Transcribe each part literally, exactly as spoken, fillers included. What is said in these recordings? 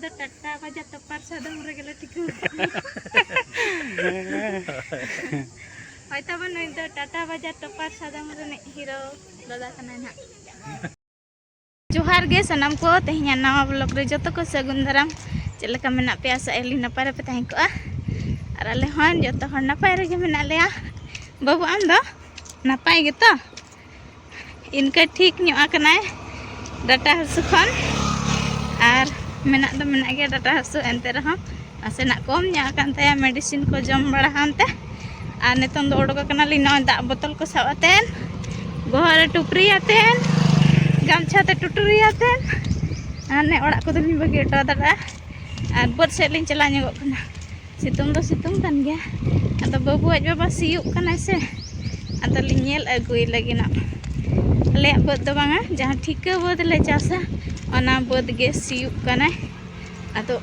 ᱫᱚ ᱴᱟᱴᱟ ᱵᱟᱡᱟᱨ ᱴᱚᱯᱟᱨ ᱥᱟᱫᱚᱢ ᱨᱮᱜᱮ ᱞᱮ ᱴᱷᱤᱠᱟᱹ ᱟᱠᱟᱫ ᱢᱮᱭᱟ᱾ ᱦᱳᱭ ᱛᱟᱵᱚᱱ, ᱱᱩᱭ ᱫᱚ ᱴᱟᱴᱟ ᱵᱟᱡᱟᱨ ᱴᱚᱯᱟᱨ ᱥᱟᱫᱚᱢ ᱨᱤᱱᱤᱡ ᱦᱤᱨᱳ ᱫᱟᱫᱟ ᱠᱟᱱᱟᱭ ᱱᱟᱦᱟᱜ᱾ ᱡᱚᱦᱟᱨ ᱜᱮ ᱥᱟᱱᱟᱢ ᱠᱚ, ᱛᱮᱦᱮᱧᱟᱜ ᱱᱟᱣᱟ ᱵᱞᱚᱜ ᱨᱮ ᱡᱚᱛᱚ ᱠᱚ ᱥᱟᱹᱜᱩᱱ ᱫᱟᱨᱟᱢ᱾ ᱪᱮᱫ ᱞᱮᱠᱟ ᱢᱮᱱᱟᱜ ᱯᱮᱭᱟ? ᱟᱥᱟᱭᱟᱞᱤᱧ ᱱᱟᱯᱟᱭ ᱨᱮᱯᱮ ᱛᱟᱦᱮᱸ ᱠᱚᱜᱼᱟ, ᱟᱨ ᱟᱞᱮ ᱦᱚᱸ ᱡᱚᱛᱚ ᱦᱚᱲ ᱱᱟᱯᱟᱭ ᱨᱮᱜᱮ ᱢᱮᱱᱟᱜ ᱞᱮᱭᱟ᱾ ᱵᱟᱹᱵᱩ, ᱟᱢ ᱫᱚ ᱱᱟᱯᱟᱭ ᱜᱮᱛᱚ? ᱤᱱᱠᱟᱹ ᱴᱷᱤᱠ ᱧᱚᱜ ᱟᱠᱟᱱᱟᱭ ᱰᱟᱴᱟ ᱦᱟᱹᱥᱩ ᱠᱷᱚᱱ, ᱟᱨ ᱢᱮᱱᱟᱜ ᱫᱚ ᱢᱮᱱᱟᱜ ᱜᱮᱭᱟ ᱰᱟᱴᱟ ᱦᱟᱹᱥᱩ, ᱮᱱᱛᱮ ᱨᱮᱦᱚᱸ ᱱᱟᱥᱮᱱᱟᱜ ᱠᱚᱢ ᱧᱚᱜ ᱟᱠᱟᱱ ᱛᱟᱭᱟ ᱢᱮᱰᱤᱥᱤᱱ ᱠᱚ ᱡᱚᱢ ᱵᱟᱲᱟ ᱦᱟᱱᱛᱮ᱾ ᱟᱨ ᱱᱤᱛᱚᱝ ᱫᱚ ᱚᱰᱚᱠ ᱟᱠᱟᱱᱟᱞᱤᱧ ᱱᱚᱜᱼᱚᱭ ᱫᱟᱜ ᱵᱚᱛᱚᱞ ᱠᱚ ᱥᱟᱵ ᱟᱛᱮᱱ, ᱵᱚᱦᱚᱜ ᱨᱮ ᱴᱩᱯᱨᱤ ᱟᱛᱮᱱ, ᱜᱟᱢᱪᱷᱟ ᱛᱮ ᱴᱩᱴᱩᱨᱤ ᱟᱛᱮᱱ, ᱟᱨ ᱱᱮ ᱚᱲᱟᱜ ᱠᱚᱫᱚ ᱞᱤᱧ ᱵᱟᱹᱜᱤ ᱦᱚᱴᱚ ᱫᱟᱲᱮᱭᱟᱜᱼᱟ᱾ ᱟᱨ ᱵᱟᱹᱫᱽ ᱥᱮᱫ ᱞᱤᱧ ᱪᱟᱞᱟᱣ ᱧᱚᱜᱚᱜ ᱠᱟᱱᱟ᱾ ᱥᱤᱛᱩᱝ ᱫᱚ ᱥᱤᱛᱩᱝ ᱠᱟᱱ ᱜᱮᱭᱟ, ᱟᱫᱚ ᱵᱟᱹᱵᱩ ᱟᱡ ᱵᱟᱵᱟ ᱥᱤᱭᱳᱜ ᱠᱟᱱᱟᱭ ᱥᱮ, ᱟᱫᱚ ᱞᱤᱧ ᱧᱮᱞ ᱟᱹᱜᱩᱭ ᱞᱟᱹᱜᱤᱫ ᱱᱟᱜ᱾ ᱟᱞᱮᱭᱟᱜ ᱵᱟᱹᱫᱽ ᱫᱚ ᱵᱟᱝᱟ, ᱡᱟᱦᱟᱸ ᱴᱷᱤᱠᱟᱹ ᱵᱟᱹᱫᱽ ᱞᱮ ᱪᱟᱥᱟ, ᱚᱱᱟ ᱵᱟᱹᱫᱽ ᱜᱮ ᱥᱤᱭᱳᱜ ᱠᱟᱱᱟᱭ᱾ ᱟᱫᱚ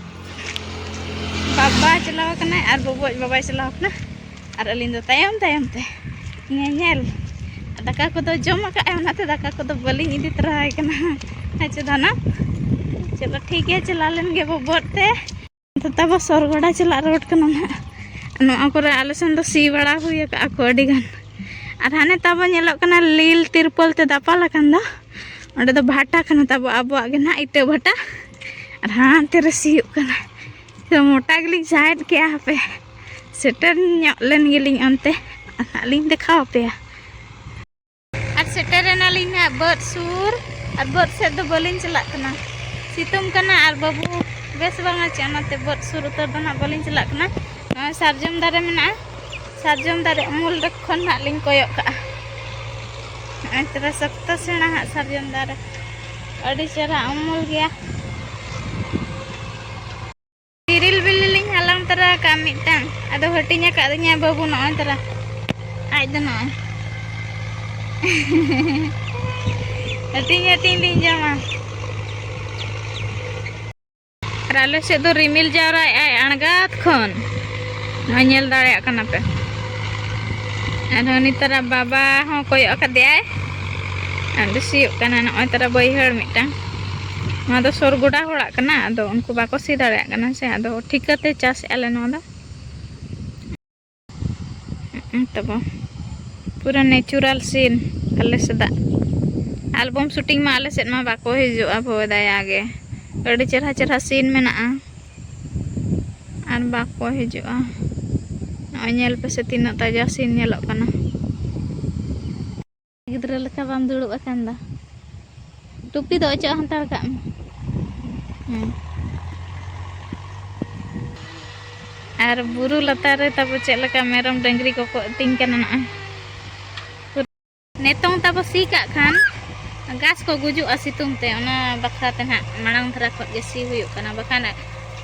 ᱵᱟᱵᱟ ᱪᱟᱞᱟᱣ ᱠᱟᱱᱟᱭ ᱟᱨ ᱵᱟᱹᱵᱩ ᱟᱡ ᱵᱟᱵᱟᱭ ᱪᱟᱞᱟᱣ ᱠᱟᱱᱟ, ᱟᱨ ᱟᱹᱞᱤᱧ ᱫᱚ ᱛᱟᱭᱚᱢ ᱛᱟᱭᱚᱢ ᱛᱮ ᱧᱮᱧᱮᱞ᱾ ᱫᱟᱠᱟ ᱠᱚᱫᱚ ᱡᱚᱢ ᱟᱠᱟᱫᱼᱟᱭ, ᱚᱱᱟᱛᱮ ᱫᱟᱠᱟ ᱠᱚᱫᱚ ᱵᱟᱹᱞᱤᱧ ᱤᱫᱤ ᱛᱚᱨᱟᱭ ᱠᱟᱱᱟ᱾ ᱦᱮᱸ ᱪᱮ ᱫᱷᱟᱱᱟ? ᱪᱚᱞᱚ ᱴᱷᱤᱠ ᱜᱮᱭᱟ, ᱪᱟᱞᱟᱣ ᱞᱮᱱ ᱜᱮ ᱵᱟᱹᱵᱩ ᱟᱡ ᱛᱮ᱾ ᱛᱟᱵᱚ ᱥᱚᱨᱜᱚᱰᱟ ᱪᱟᱞᱟᱜ ᱨᱳᱰ ᱠᱟᱱᱟ ᱱᱟᱦᱟᱜ᱾ ᱱᱚᱣᱟ ᱠᱚᱨᱮ ᱟᱞᱮ ᱥᱮᱱ ᱫᱚ ᱥᱤ ᱵᱟᱲᱟ ᱦᱩᱭ ᱟᱠᱟᱜᱼᱟ ᱠᱚ ᱟᱹᱰᱤ ᱜᱟᱱ᱾ ᱟᱨ ᱦᱟᱱᱮ ᱛᱟᱵᱚ ᱧᱮᱞᱚᱜ ᱠᱟᱱᱟ ᱞᱤᱞ ᱛᱤᱨᱯᱚᱞ ᱛᱮ ᱫᱟᱯᱟᱞ ᱟᱠᱟᱱ ᱫᱚ, ᱚᱸᱰᱮ ᱫᱚ ᱵᱷᱟᱴᱟ ᱠᱟᱱᱟ ᱛᱟᱵᱚ, ᱟᱵᱚᱣᱟᱜ ᱜᱮ ᱱᱟᱦᱟᱜ ᱤᱴᱟᱹ ᱵᱷᱟᱴᱟ᱾ ᱟᱨ ᱦᱟᱱᱛᱮ ᱨᱮ ᱥᱤᱭᱳᱜ ᱠᱟᱱᱟ᱾ ᱛᱚ ᱢᱚᱴᱟ ᱜᱮᱞᱤᱧ ᱥᱟᱦᱮᱫ ᱠᱮᱜᱼᱟ, ᱦᱟᱯᱮ ᱥᱮᱴᱮᱨ ᱧᱚᱜ ᱞᱮᱱ ᱜᱮᱞᱤᱧ ᱚᱱᱛᱮ, ᱟᱨ ᱦᱟᱸᱜ ᱞᱤᱧ ᱫᱮᱠᱷᱟᱣ ᱟᱯᱮᱭᱟ᱾ ᱟᱨ ᱥᱮᱴᱮᱨ ᱮᱱᱟᱞᱤᱧ ᱱᱟᱦᱟᱜ ᱵᱟᱹᱫᱽ ᱥᱩᱨ, ᱟᱨ ᱵᱟᱹᱫᱽ ᱥᱮᱫ ᱫᱚ ᱵᱟᱹᱞᱤᱧ ᱪᱟᱞᱟᱜ ᱠᱟᱱᱟ, ᱥᱤᱛᱩᱝ ᱠᱟᱱᱟ ᱟᱨ ᱵᱟᱹᱵᱩ ᱵᱮᱥ ᱵᱟᱝᱟ ᱪᱮ, ᱚᱱᱟᱛᱮ ᱵᱟᱹᱫᱽ ᱥᱩᱨ ᱩᱛᱟᱹᱨ ᱫᱚ ᱱᱟᱦᱟᱜ ᱵᱟᱹᱞᱤᱧ ᱪᱟᱞᱟᱜ ᱠᱟᱱᱟ᱾ ᱱᱚᱜᱼᱚᱭ ᱥᱟᱨᱡᱚᱢ ᱫᱟᱨᱮ ᱢᱮᱱᱟᱜᱼᱟ, ᱥᱟᱨᱡᱚᱢ ᱫᱟᱨᱮ ᱩᱢᱩᱞ ᱨᱮ ᱠᱷᱚᱱ ᱱᱟᱦᱟᱜ ᱞᱤᱧ ᱠᱚᱭᱚᱜ ᱠᱟᱜᱼᱟ᱾ ᱱᱚᱜᱼᱚᱭ ᱛᱚᱵᱮ ᱥᱚᱠᱛᱚ ᱥᱮᱬᱟ ᱦᱟᱸᱜ ᱥᱟᱨᱡᱚᱢ ᱫᱟᱨᱮ, ᱟᱹᱰᱤ ᱪᱮᱦᱨᱟ ᱩᱢᱩᱞ ᱜᱮᱭᱟ᱾ ᱛᱤᱨᱤᱞ ᱵᱤᱞᱤ ᱞᱤᱧ ᱦᱟᱞᱟᱝ ᱛᱚᱨᱟ ᱟᱠᱟᱫ ᱢᱤᱫᱴᱟᱝ, ᱟᱫᱚ ᱦᱟᱹᱴᱤᱧ ᱟᱠᱟᱫ ᱞᱤᱧᱟᱭ ᱵᱟᱹᱵᱩ ᱱᱚᱜᱼᱚᱭ ᱛᱚᱨᱟ᱾ ᱟᱡ ᱫᱚ ᱱᱚᱜᱼᱚᱭ ᱦᱟᱹᱴᱤᱧ ᱦᱟᱹᱴᱤᱧ ᱞᱤᱧ ᱡᱚᱢᱟ᱾ ᱟᱨ ᱟᱞᱮ ᱥᱮᱫ ᱫᱚ ᱨᱤᱢᱤᱞ ᱡᱟᱣᱨᱟᱭᱮᱜᱼᱟᱭ ᱟᱬᱜᱟᱛ ᱠᱷᱚᱱ, ᱱᱚᱜᱼᱚᱭ ᱧᱮᱞ ᱫᱟᱲᱮᱭᱟᱜ ᱠᱟᱱᱟ ᱯᱮ᱾ ᱟᱨ ᱩᱱᱤ ᱛᱟᱨᱟ ᱵᱟᱵᱟ ᱦᱚᱸ ᱠᱚᱭᱚᱜ ᱟᱠᱟᱫᱮᱭᱟᱭ, ᱟᱨ ᱥᱤᱭᱳᱜ ᱠᱟᱱᱟ ᱱᱚᱜᱼᱚᱭ ᱛᱟᱨᱟ ᱵᱟᱹᱭᱦᱟᱹᱲ ᱢᱤᱫᱴᱟᱝ᱾ ᱱᱚᱣᱟ ᱫᱚ ᱥᱚᱨᱜᱚᱰᱟ ᱦᱚᱲᱟᱜ ᱠᱟᱱᱟ, ᱟᱫᱚ ᱩᱱᱠᱩ ᱵᱟᱠᱚ ᱥᱤ ᱫᱟᱲᱮᱭᱟᱜ ᱠᱟᱱᱟ ᱥᱮ, ᱟᱫᱚ ᱴᱷᱤᱠᱟᱹᱛᱮ ᱪᱟᱥᱮᱫᱼᱟ ᱞᱮ ᱱᱚᱣᱟ ᱫᱚ᱾ ᱛᱟᱵᱚ ᱯᱩᱨᱟᱹ natural scene ᱟᱞᱮ ᱥᱮᱫᱟᱜ᱾ Album shooting ᱢᱟ ᱟᱞᱮ ᱥᱮᱫ ᱢᱟ ᱵᱟᱠᱚ ᱦᱤᱡᱩᱜᱼᱟ ᱵᱷᱚᱭ ᱫᱟᱭᱟ ᱜᱮ᱾ ᱟᱹᱰᱤ ᱪᱮᱨᱦᱟ ᱪᱮᱨᱦᱟ scene ᱢᱮᱱᱟᱜᱼᱟ, ᱟᱨ ᱵᱟᱠᱚ ᱦᱤᱡᱩᱜᱼᱟ᱾ ᱱᱚᱜᱼᱚᱭ ᱧᱮᱞ ᱯᱮᱥᱮ ᱛᱤᱱᱟᱹᱜ ᱛᱟᱡᱟ scene ᱧᱮᱞᱚᱜ ᱠᱟᱱᱟ᱾ ᱜᱤᱫᱽᱨᱟᱹ ᱞᱮᱠᱟ ᱵᱟᱢ ᱫᱩᱲᱩᱵ ᱟᱠᱟᱱ ᱫᱚ? ᱴᱩᱯᱤ ᱫᱚ ᱚᱪᱚᱜ ᱦᱟᱛᱟᱲ ᱠᱟᱜ ᱢᱮ᱾ ᱦᱮᱸ᱾ ᱟᱨ ᱵᱩᱨᱩ ᱞᱟᱛᱟᱨ ᱨᱮ ᱛᱟᱵᱚ ᱪᱮᱫ ᱞᱮᱠᱟ ᱢᱮᱨᱚᱢ ᱰᱟᱹᱝᱨᱤ ᱠᱚᱠᱚ ᱟᱹᱛᱤᱧ ᱠᱟᱱᱟ ᱱᱚᱜᱼᱚᱭ᱾ ᱱᱤᱛᱚᱝ ᱛᱟᱵᱚ ᱥᱤ ᱠᱟᱜ ᱠᱷᱟᱱ ᱜᱷᱟᱥ ᱠᱚ ᱜᱩᱡᱩᱜᱼᱟ ᱥᱤᱛᱩᱝ ᱛᱮ, ᱚᱱᱟ ᱵᱟᱠᱷᱨᱟ ᱛᱮ ᱱᱟᱦᱟᱜ ᱢᱟᱲᱟᱝ ᱫᱷᱟᱨᱟ ᱠᱷᱚᱱ ᱜᱮ ᱥᱤ ᱦᱩᱭᱩᱜ ᱠᱟᱱᱟ, ᱵᱟᱠᱷᱟᱱ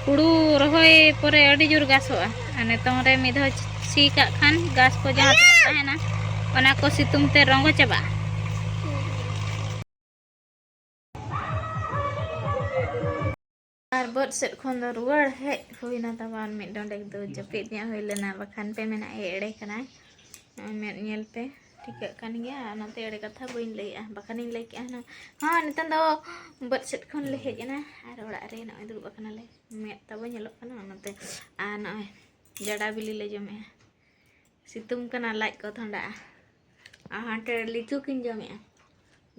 ᱦᱩᱲᱩ ᱨᱚᱦᱚᱭ ᱯᱚᱨᱮ ᱟᱹᱰᱤ ᱡᱳᱨ ᱜᱷᱟᱥᱚᱜᱼᱟ᱾ ᱟᱨ ᱱᱤᱛᱚᱝ ᱨᱮ ᱢᱤᱫ ᱫᱷᱟᱣ ᱥᱤ ᱠᱟᱜ ᱠᱷᱟᱱ ᱜᱷᱟᱥ ᱠᱚ ᱡᱟᱦᱟᱸ ᱛᱤᱱᱟᱹᱜ ᱛᱟᱦᱮᱱᱟ, ᱚᱱᱟ ᱠᱚ ᱥᱤᱛᱩᱝ ᱛᱮ ᱨᱚᱸᱜᱚ ᱪᱟᱵᱟᱜᱼᱟ᱾ ᱟᱨ ᱵᱟᱹᱫᱽ ᱥᱮᱫ ᱠᱷᱚᱱ ᱫᱚ ᱨᱩᱣᱟᱹᱲ ᱦᱮᱡ ᱦᱩᱭᱱᱟ ᱛᱟᱵᱚᱱ ᱢᱤᱫ ᱰᱚᱸᱰᱮᱠ ᱫᱚ᱾ ᱡᱟᱹᱯᱤᱫ ᱧᱚᱜ ᱦᱩᱭ ᱞᱮᱱᱟ, ᱵᱟᱠᱷᱟᱱ ᱯᱮ ᱢᱮᱱᱟ, "ᱮ, ᱮᱲᱮ ᱠᱟᱱᱟᱭ᱾" ᱱᱚᱜᱼᱚᱭ ᱢᱮᱫ ᱧᱮᱞ ᱯᱮ, ᱴᱷᱤᱠᱟᱹᱜ ᱠᱟᱱ ᱜᱮᱭᱟ᱾ ᱚᱱᱟᱛᱮ ᱮᱲᱮ ᱠᱟᱛᱷᱟ ᱵᱟᱹᱧ ᱞᱟᱹᱭᱮᱜᱼᱟ, ᱵᱟᱠᱷᱟᱱᱤᱧ ᱞᱟᱹᱭ ᱠᱮᱜᱼᱟ ᱦᱩᱱᱟᱹᱝ, "ᱦᱚᱸ, ᱱᱤᱛᱚᱝ ᱫᱚ ᱵᱟᱹᱫᱽ ᱥᱮᱫ ᱠᱷᱚᱱ ᱞᱮ ᱦᱮᱡ ᱮᱱᱟ ᱟᱨ ᱚᱲᱟᱜ ᱨᱮ ᱱᱚᱜᱼᱚᱭ ᱫᱩᱲᱩᱵ ᱟᱠᱟᱱᱟᱞᱮ, ᱢᱮᱫ ᱛᱟᱵᱚ ᱧᱮᱞᱚᱜ ᱠᱟᱱᱟ ᱚᱱᱟᱛᱮ᱾" ᱟᱨ ᱱᱚᱜᱼᱚᱭ ᱡᱟᱰᱟ ᱵᱤᱞᱤ ᱞᱮ ᱡᱚᱢᱮᱜᱼᱟ᱾ ᱥᱤᱛᱩᱝ ᱠᱟᱱᱟ, ᱞᱟᱡ ᱠᱚ ᱛᱷᱚᱸᱰᱟᱜᱼᱟ᱾ ᱟᱨ ᱦᱟᱱᱛᱮ ᱞᱤᱪᱩ ᱠᱤᱱ ᱡᱚᱢᱮᱜᱼᱟ,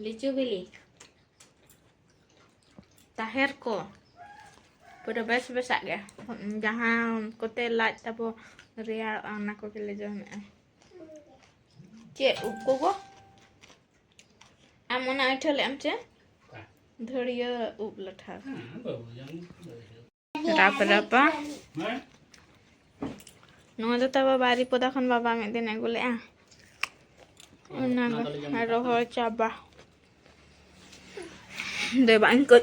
ᱞᱤᱪᱩ ᱵᱤᱞᱤ᱾ ᱛᱟᱦᱮᱨ ᱠᱚ ᱯᱩᱨᱟᱹ ᱵᱮᱥ ᱵᱮᱥᱟᱜ ᱜᱮ, ᱡᱟᱦᱟᱸ ᱠᱚᱛᱮ ᱞᱟᱡ ᱛᱟᱵᱚ ᱨᱮᱭᱟᱲᱚᱜᱼᱟ, ᱚᱱᱟ ᱠᱚᱜᱮᱞᱮ ᱡᱚᱢᱮᱜᱼᱟ᱾ ᱪᱮᱫ ᱩᱵ ᱠᱚ ᱜᱚ? ᱟᱢ ᱚᱱᱟ ᱟᱹᱭᱴᱷᱟᱹ ᱞᱮ ᱟᱢ ᱪᱮ? ᱫᱷᱟᱹᱲᱤᱭᱟᱹ ᱩᱵ ᱞᱟᱴᱷᱟ᱾ ᱨᱟᱯ ᱨᱟᱯᱟ᱾ ᱱᱚᱣᱟ ᱫᱚ ᱛᱟᱵᱚ ᱵᱟᱨᱤᱯᱚᱫᱟ ᱠᱷᱚᱱ ᱵᱟᱵᱟ ᱢᱤᱫ ᱫᱤᱱ ᱟᱹᱜᱩ ᱞᱮᱜᱼᱟ᱾ ᱚᱱᱟ ᱫᱚ ᱨᱚᱦᱚᱲ ᱪᱟᱵᱟ᱾ ᱫᱮ ᱵᱟᱝ ᱠᱟᱹᱡ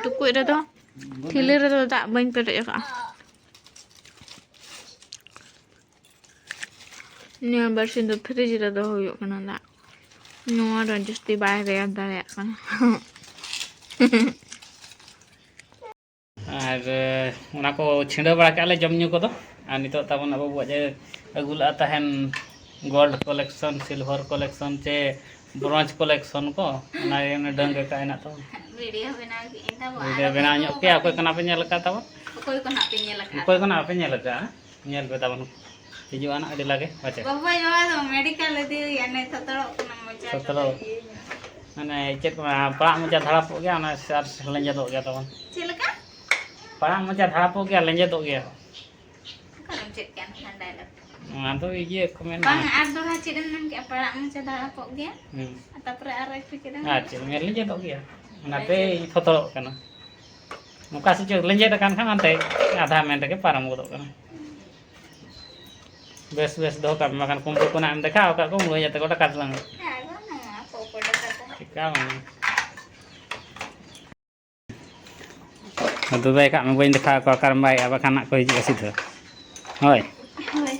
ᱴᱩᱠᱩᱡ ᱨᱮᱫᱚ, ᱴᱷᱤᱞᱤ ᱨᱮᱫᱚ ᱫᱟᱜ ᱵᱟᱹᱧ ᱯᱮᱨᱮᱡ ᱟᱠᱟᱫᱼᱟ᱾ ᱱᱤᱭᱟᱹ ᱵᱟᱨᱥᱤᱧ ᱫᱚ fridge ᱨᱮ ᱫᱚᱦᱚ ᱦᱩᱭᱩᱜ ᱠᱟᱱᱟ ᱫᱟᱜ᱾ ᱱᱚᱣᱟ ᱫᱚ ᱡᱟᱹᱥᱛᱤ ᱵᱟᱭ ᱨᱮᱭᱟᱲ ᱫᱟᱲᱮᱭᱟᱜ ᱠᱟᱱᱟ᱾ ᱟᱨ ᱚᱱᱟ ᱠᱚ ᱪᱷᱤᱰᱟᱹᱣ ᱵᱟᱲᱟ ᱠᱮᱜᱼᱟ ᱞᱮ ᱡᱚᱢ ᱧᱩ ᱠᱚᱫᱚ᱾ ᱟᱨ ᱱᱤᱛᱚᱜ ᱛᱟᱵᱚᱱ ᱟᱵᱚ ᱵᱚ ᱡᱮ ᱟᱹᱜᱩ ᱞᱮᱜᱼᱟ ᱛᱟᱦᱮᱱ gold collection, silver collection ᱪᱮ bronze collection ᱠᱚ, ᱚᱱᱟ ᱜᱮ ᱰᱟᱹᱝ ᱨᱮ ᱠᱟᱜ ᱦᱮᱱᱟᱜ ᱛᱟᱵᱚᱱ᱾ ᱵᱷᱤᱰᱤᱭᱳ ᱵᱮᱱᱟᱣ ᱠᱮᱫᱟᱹᱧ ᱛᱟᱵᱚ᱾ ᱵᱷᱤᱰᱤᱭᱳ ᱟᱨ ᱵᱮᱱᱟᱣ ᱧᱚᱜ ᱯᱮᱭᱟ᱾ ᱚᱠᱚᱭ ᱠᱚ ᱱᱟᱜ ᱯᱮ ᱧᱮᱞ ᱟᱠᱟᱫ ᱛᱟᱵᱚᱱ? ᱚᱠᱚᱭ ᱠᱚ ᱱᱟᱜ ᱯᱮ ᱧᱮᱞ ᱟᱠᱟᱫ? ᱚᱠᱚᱭ ᱠᱚ ᱱᱟᱜ ᱯᱮ ᱧᱮᱞ ᱟᱠᱟᱫ? ᱧᱮᱞ ᱯᱮ ᱛᱟᱵᱚᱱ, ᱦᱤᱡᱩᱜᱼᱟ ᱱᱟᱜ ᱟᱹᱰᱤ ᱞᱟᱜᱮ, ᱦᱳᱭ ᱪᱮ? ᱵᱟᱵᱟᱭ ᱵᱟᱵᱟ ᱫᱚ ᱢᱮᱰᱤᱠᱟᱞ ᱤᱫᱤᱭᱮᱭᱟ, ᱱᱮ ᱛᱷᱚᱛᱚᱲᱚᱜ ᱠᱟᱱᱟ ᱢᱚᱪᱟ ᱛᱷᱚᱛᱚᱲᱚᱜ᱾ ᱠᱚᱫᱚ ᱤᱭᱟᱹ ᱧᱚᱜ᱾ ᱢᱟᱱᱮ ᱪᱮᱫ ᱠᱚ ᱢᱮᱱᱟ, ᱯᱟᱲᱟᱜ ᱢᱚᱪᱟ ᱫᱷᱟᱲᱟᱯᱚᱜ ᱜᱮᱭᱟ, ᱚᱱᱟ ᱥᱮ ᱟᱨ ᱞᱮᱸᱡᱮᱫᱚᱜ ᱜᱮᱭᱟ ᱛᱟᱵᱚᱱ᱾ ᱪᱮᱫ ᱞᱮᱠᱟ? ᱯᱟᱲᱟᱜ ᱢᱚᱪᱟ ᱫᱷᱟᱲᱟᱯᱚᱜ ᱜᱮᱭᱟ, ᱞᱮᱸᱡᱮᱫᱚᱜ ᱜᱮᱭᱟ᱾ ᱚᱠᱟᱨᱮᱢ ᱪᱮᱫ ᱠᱮᱜᱼᱟ ᱱᱚᱝᱠᱟᱱ ᱰᱟᱭᱞᱚᱜ? ᱚᱱᱟ ᱫᱚ ᱤᱭᱟᱹ ᱠᱚ ᱢᱮᱱᱟ᱾ ᱵᱟᱝ, ᱟᱨ ᱫᱚᱦᱲᱟ ᱪᱮᱫ ᱮᱢ ᱢᱮᱱ ᱠᱮᱜᱼᱟ? ᱯᱟᱲᱟᱜ ᱢᱚᱪᱟ ᱫᱷᱟᱲᱟᱯᱚᱜ ᱜᱮᱭᱟ᱾ ᱦᱩᱸ᱾ ᱟᱨ ᱛᱟᱯᱚᱨᱮ ᱟᱨ ᱮᱠᱴᱩ ᱪᱮᱫ ᱮᱢ ᱟᱨ ᱢᱮᱱ ᱪᱮᱫ ᱮᱢ ᱢᱮᱱ? ᱞᱮᱸᱡᱮᱫᱚᱜ ᱜᱮᱭᱟ᱾ ᱚᱱᱟᱛᱮ ᱞᱮᱸᱡᱮᱫ᱾ ᱤᱧ ᱛᱷᱚᱛᱚᱲᱚᱜ ᱠᱟᱱᱟ᱾ ᱚᱠᱟ ᱥᱮᱫ ᱪᱚ ᱞᱮᱸᱡᱮᱫ ᱟᱠᱟᱱ ᱠᱷᱟᱱ ᱦᱟᱱᱛᱮ ᱟᱫᱷᱟ ᱢᱮᱱ ᱨᱮᱜᱮ ᱯᱟᱨᱚᱢ ᱜᱚᱫᱚᱜ ᱠᱟᱱᱟ᱾ ᱵᱮᱥ ᱵᱮᱥ ᱫᱚᱦᱚ ᱠᱟᱜ ᱢᱮ, ᱵᱟᱠᱷᱟᱱ ᱠᱩᱢᱵᱽᱲᱩ ᱠᱚ ᱱᱟᱜ ᱮᱢ ᱫᱮᱠᱷᱟᱣ ᱟᱠᱟᱫ ᱠᱚ, ᱩᱢᱲᱩ ᱡᱟᱛᱮ ᱠᱚ ᱰᱟᱠᱟᱛ ᱞᱟᱝ᱾ ᱦᱮᱸ, ᱟᱫᱚ ᱱᱚᱣᱟ ᱠᱚ ᱚᱠᱚᱭ ᱰᱟᱠᱟᱛᱟ? ᱪᱮᱠᱟ ᱵᱟᱝ? ᱟᱫᱚ ᱵᱟᱭ ᱠᱟᱜ ᱢᱮ, ᱵᱟᱹᱧ ᱫᱮᱠᱷᱟᱣ ᱟᱠᱚᱣᱟ, ᱚᱠᱟᱨᱮᱢ ᱵᱟᱭᱮᱜᱼᱟ, ᱵᱟᱠᱷᱟᱱ ᱱᱟᱜ ᱠᱚ ᱦᱤᱡᱩᱜᱼᱟ ᱥᱤᱫᱷᱟᱹ᱾ ᱦᱳᱭ᱾ ᱦᱳᱭ᱾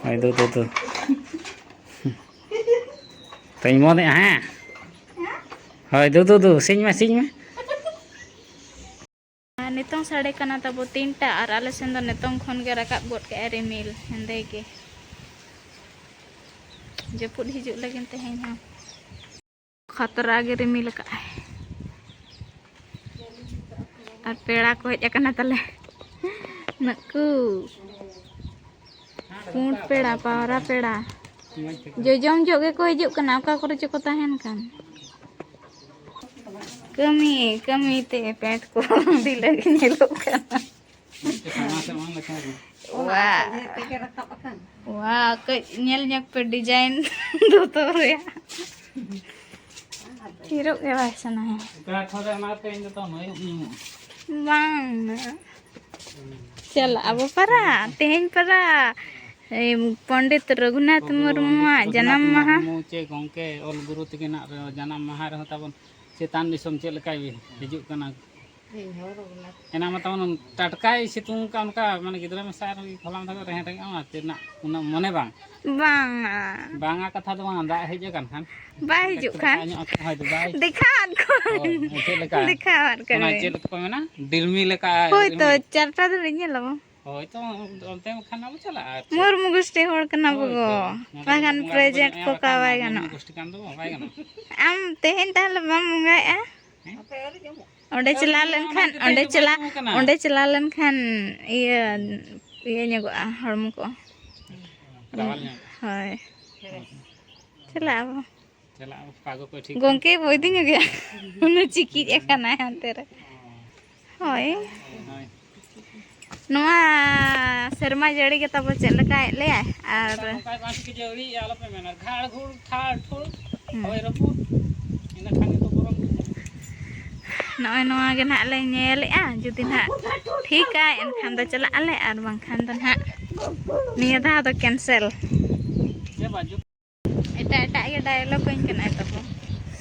ᱦᱳᱭ, ᱫᱩ, ᱫᱩ, ᱫᱩ᱾ ᱛᱚᱧ ᱢᱚᱱᱮᱜᱼᱟ, ᱦᱮᱸ? ᱦᱳᱭ, ᱫᱩ, ᱫᱩ, ᱫᱩ, ᱥᱤᱧ ᱢᱮ, ᱥᱤᱧ ᱢᱮ᱾ ᱟᱨ ᱱᱤᱛᱚᱝ ᱥᱟᱰᱮ ᱠᱟᱱᱟ ᱛᱟᱵᱚ ᱛᱤᱱᱴᱟ, ᱟᱨ ᱟᱞᱮ ᱥᱮᱱ ᱫᱚ ᱱᱤᱛᱚᱝ ᱠᱷᱚᱱ ᱜᱮ ᱨᱟᱠᱟᱵ ᱜᱚᱫ ᱠᱮᱜᱼᱟᱭ ᱨᱤᱢᱤᱞ ᱦᱮᱸᱫᱮ ᱜᱮ᱾ ᱡᱟᱹᱯᱩᱫ ᱦᱤᱡᱩᱜ ᱞᱟᱹᱜᱤᱫ ᱛᱮᱦᱮᱧ ᱦᱚᱸ᱾ ᱠᱷᱟᱛᱨᱟ ᱜᱮ ᱨᱤᱢᱤᱞ ᱟᱠᱟᱫᱼᱟᱭ᱾ ᱟᱨ ᱯᱮᱲᱟ ᱠᱚ ᱦᱮᱡ ᱟᱠᱟᱱᱟ ᱛᱟᱞᱮ᱾ ᱱᱩᱠᱩ ᱯᱩᱸᱰ ᱯᱮᱲᱟ, ᱯᱟᱣᱨᱟ ᱯᱮᱲᱟ᱾ ᱡᱚᱡᱚᱢ ᱡᱚᱜ ᱜᱮᱠᱚ ᱦᱤᱡᱩᱜ ᱠᱟᱱᱟ, ᱚᱠᱟ ᱠᱚᱨᱮ ᱪᱚᱠᱚ ᱛᱟᱦᱮᱱ ᱠᱟᱱ᱾ ᱠᱟᱹᱢᱤ, ᱠᱟᱹᱢᱤ ᱛᱮ ᱯᱮᱸᱴ ᱠᱚ ᱰᱷᱤᱞᱟᱹ ᱜᱮ ᱧᱮᱞᱚᱜ ᱠᱟᱱᱟ᱾ ᱥᱟᱢᱟᱝ ᱥᱮᱫ ᱵᱟᱝ ᱞᱮᱠᱷᱟ ᱜᱮ᱾ ᱣᱟ᱾ ᱥᱚᱡᱷᱮ ᱛᱮᱜᱮ ᱨᱟᱠᱟᱵ ᱟᱠᱟᱱ᱾ ᱣᱟ, ᱠᱟᱹᱡ ᱧᱮᱞ ᱧᱚᱜ ᱯᱮ ᱰᱤᱡᱟᱭᱤᱱ ᱫᱚᱛᱚ ᱨᱮᱭᱟᱜ᱾ ᱦᱤᱨᱳᱜ ᱜᱮ ᱵᱟᱭ ᱥᱟᱱᱟᱭᱟ᱾ ᱚᱠᱟ ᱴᱷᱟᱶ ᱨᱮ ᱮᱢᱟ ᱯᱮ, ᱤᱧ ᱫᱚ ᱛᱚ ᱱᱩᱭ ᱧᱟᱢᱚᱜᱼᱟ᱾ ᱵᱟᱝ᱾ ᱪᱟᱞᱟᱜ ᱟᱵᱚ ᱯᱟᱨᱟ, ᱛᱮᱦᱮᱧ ᱯᱟᱨᱟ, ᱮ, ᱯᱚᱱᱰᱤᱛ ᱨᱚᱜᱷᱩᱱᱟᱛᱷ ᱜᱚᱜᱚ ᱢᱩᱨᱢᱩᱣᱟᱜ ᱯᱚᱱᱰᱤᱛ ᱡᱟᱱᱟᱢ ᱨᱚᱜᱷᱩᱱᱟᱛᱷ ᱢᱟᱦᱟ᱾ ᱢᱩᱨᱢᱩ ᱪᱮ ᱜᱚᱢᱠᱮ ᱚᱞ ᱜᱩᱨᱩ ᱛᱤᱠᱤᱱᱟᱜ ᱨᱮ ᱡᱟᱱᱟᱢ ᱢᱟᱦᱟ ᱨᱮᱦᱚᱸ ᱛᱟᱵᱚᱱ ᱪᱮᱛᱟᱱ ᱫᱤᱥᱚᱢ ᱪᱮᱫ ᱞᱮᱠᱟᱭ ᱦᱤᱡᱩᱜ ᱠᱟᱱᱟ᱾ ᱤᱧ ᱦᱚᱸ ᱨᱚᱜᱷᱩᱱᱟᱛᱷ᱾ ᱮᱱᱟ ᱢᱟ ᱛᱟᱵᱚᱱ ᱴᱟᱴᱠᱟᱭ ᱥᱤᱛᱩᱝ ᱠᱟᱜ ᱚᱱᱠᱟ, ᱢᱟᱱᱮ ᱜᱤᱫᱽᱨᱟᱹ ᱢᱮᱥᱟ ᱟᱨ ᱦᱚᱞᱟ ᱢᱟᱫᱷᱮᱨ ᱨᱮᱦᱮᱫ ᱨᱮᱸᱜᱮᱡ ᱟᱢ ᱟᱨ ᱪᱮᱫ ᱨᱮᱱᱟᱜ ᱩᱱᱟᱹᱜ ᱢᱚᱱᱮ ᱵᱟᱝ᱾ ᱵᱟᱝᱟ᱾ ᱵᱟᱝᱟ ᱠᱟᱛᱷᱟ ᱫᱚ ᱵᱟᱝ, ᱫᱟᱜ ᱦᱮᱡ ᱟᱠᱟᱱ ᱠᱷᱟᱱ᱾ ᱵᱟᱭ ᱦᱤᱡᱩᱜ ᱮᱠᱴᱩ ᱠᱷᱟᱱ᱾ ᱫᱟᱜ ᱧᱚᱜ ᱟᱠᱟᱱ ᱦᱚᱭᱛᱳ ᱵᱟᱭ ᱫᱮᱠᱷᱟᱣᱟᱫ ᱠᱚᱣᱟᱹᱧ᱾ ᱦᱳᱭ, ᱪᱮᱫ ᱞᱮᱠᱟ? ᱫᱮᱠᱷᱟᱣᱟᱫ ᱚᱱᱟ ᱠᱟᱹᱱᱟᱹᱧ᱾ ᱪᱮᱫ ᱠᱚ ᱢᱮᱱᱟ? ᱰᱤᱞᱢᱤ ᱞᱮᱠᱟ ᱦᱳᱭ ᱛᱚ, ᱨᱤᱢᱤᱞ᱾ ᱪᱟᱨᱴᱟ ᱫᱷᱟᱹᱵᱤᱡ ᱧᱮᱞ ᱟᱵᱚᱱ᱾ ᱦᱳᱭ ᱛᱚ, ᱚᱱᱛᱮ ᱠᱷᱟᱱ ᱟᱵᱚ ᱪᱟᱞᱟᱜᱼᱟ ᱟᱨ ᱪᱮᱫ? ᱢᱩᱨᱢᱩ ᱜᱳᱥᱴᱤ ᱦᱚᱲ ᱠᱟᱱᱟ ᱦᱳᱭ ᱵᱚᱜᱚ᱾ ᱛᱚ, ᱱᱚᱰᱮ ᱵᱟᱠᱷᱟᱱ ᱵᱚᱸᱜᱟ ᱵᱩᱨᱩ present ᱧᱚᱜ ᱠᱚ ᱮᱢ ᱚᱠᱟ ᱟᱠᱟᱱ ᱵᱟᱭ ᱢᱟ, ᱢᱩᱨᱢᱩ ᱜᱟᱱᱚᱜᱼᱟ᱾ ᱜᱳᱥᱴᱤ ᱠᱟᱱ ᱫᱚ ᱵᱟᱭ ᱜᱟᱱᱚᱜᱼᱟ᱾ ᱟᱢ ᱛᱮᱦᱮᱧ ᱛᱟᱦᱞᱮ ᱵᱟᱢ ᱵᱚᱸᱜᱟᱭᱮᱜᱼᱟ? ᱚᱸᱰᱮ ᱪᱟᱞᱟᱣ ᱞᱮᱱᱠᱷᱟᱱ, ᱚᱸᱰᱮ ᱪᱟᱞᱟᱣ, ᱚᱸᱰᱮ ᱪᱟᱞᱟᱣ ᱞᱮᱱᱠᱷᱟᱱ ᱤᱭᱟᱹ, ᱤᱭᱟᱹ ᱧᱚᱜᱚᱜᱼᱟ ᱦᱚᱲᱢᱚ ᱠᱚ᱾ ᱨᱟᱣᱟᱞ ᱧᱚᱜ᱾ ᱦᱳᱭ᱾ ᱪᱟᱞᱟᱜ ᱟᱵᱚ᱾ ᱪᱟᱞᱟᱜ ᱟᱵᱚ, ᱯᱟᱜᱚ ᱠᱚ ᱴᱷᱤᱠ᱾ ᱜᱚᱝᱠᱮ ᱵᱚ ᱤᱫᱤ ᱧᱚᱜᱮᱭᱟ᱾ ᱩᱱᱟᱹᱜ ᱪᱤᱠᱤᱡ ᱟᱠᱟᱱᱟᱭ ᱦᱟᱱᱛᱮ ᱨᱮ᱾ ᱦᱳᱭ᱾ ᱦᱳᱭ᱾ ᱱᱚᱣᱟ ᱥᱮᱨᱢᱟ ᱡᱟᱹᱲᱤ ᱜᱮ ᱛᱟᱵᱚ ᱪᱮᱫ ᱞᱮᱠᱟᱭᱮᱫ ᱞᱮᱭᱟᱭ? ᱟᱨ ᱚᱱᱠᱟ ᱵᱟᱝ ᱪᱤᱠᱤ ᱡᱟᱹᱲᱤᱭᱮᱫᱼᱟ, ᱟᱞᱚᱯᱮ ᱢᱮᱱᱟ, ᱜᱷᱟᱲ ᱜᱷᱩᱲ ᱴᱷᱟᱲ ᱴᱷᱩᱲ ᱦᱩᱸ᱾ ᱦᱚᱭ ᱨᱟᱹᱯᱩᱫ, ᱤᱱᱟᱹ ᱠᱷᱟᱱ ᱜᱮᱛᱚ ᱵᱚᱨᱚᱱ ᱵᱩᱡᱷᱟᱹᱜᱼᱟ᱾ ᱱᱚᱜᱼᱚᱭ ᱱᱚᱣᱟ ᱜᱮ ᱱᱟᱦᱟᱜ ᱞᱮ ᱧᱮᱞᱮᱜᱼᱟ, ᱡᱩᱫᱤ ᱱᱟᱦᱟᱜ ᱴᱷᱤᱠᱟᱭ ᱮᱱᱠᱷᱟᱱ ᱫᱚ ᱪᱟᱞᱟᱜ ᱟᱞᱮ, ᱟᱨ ᱵᱟᱝᱠᱷᱟᱱ ᱫᱚ ᱱᱟᱦᱟᱜ ᱱᱤᱭᱟᱹ ᱫᱷᱟᱣ ᱫᱚ cancel᱾ ᱪᱮᱫ ᱵᱟᱝ ᱡᱩᱛ ᱮᱴᱟᱜ ᱮᱴᱟᱜ ᱜᱮ dialogue ᱟᱹᱧ ᱠᱟᱱᱟᱭ ᱛᱟᱵᱚ᱾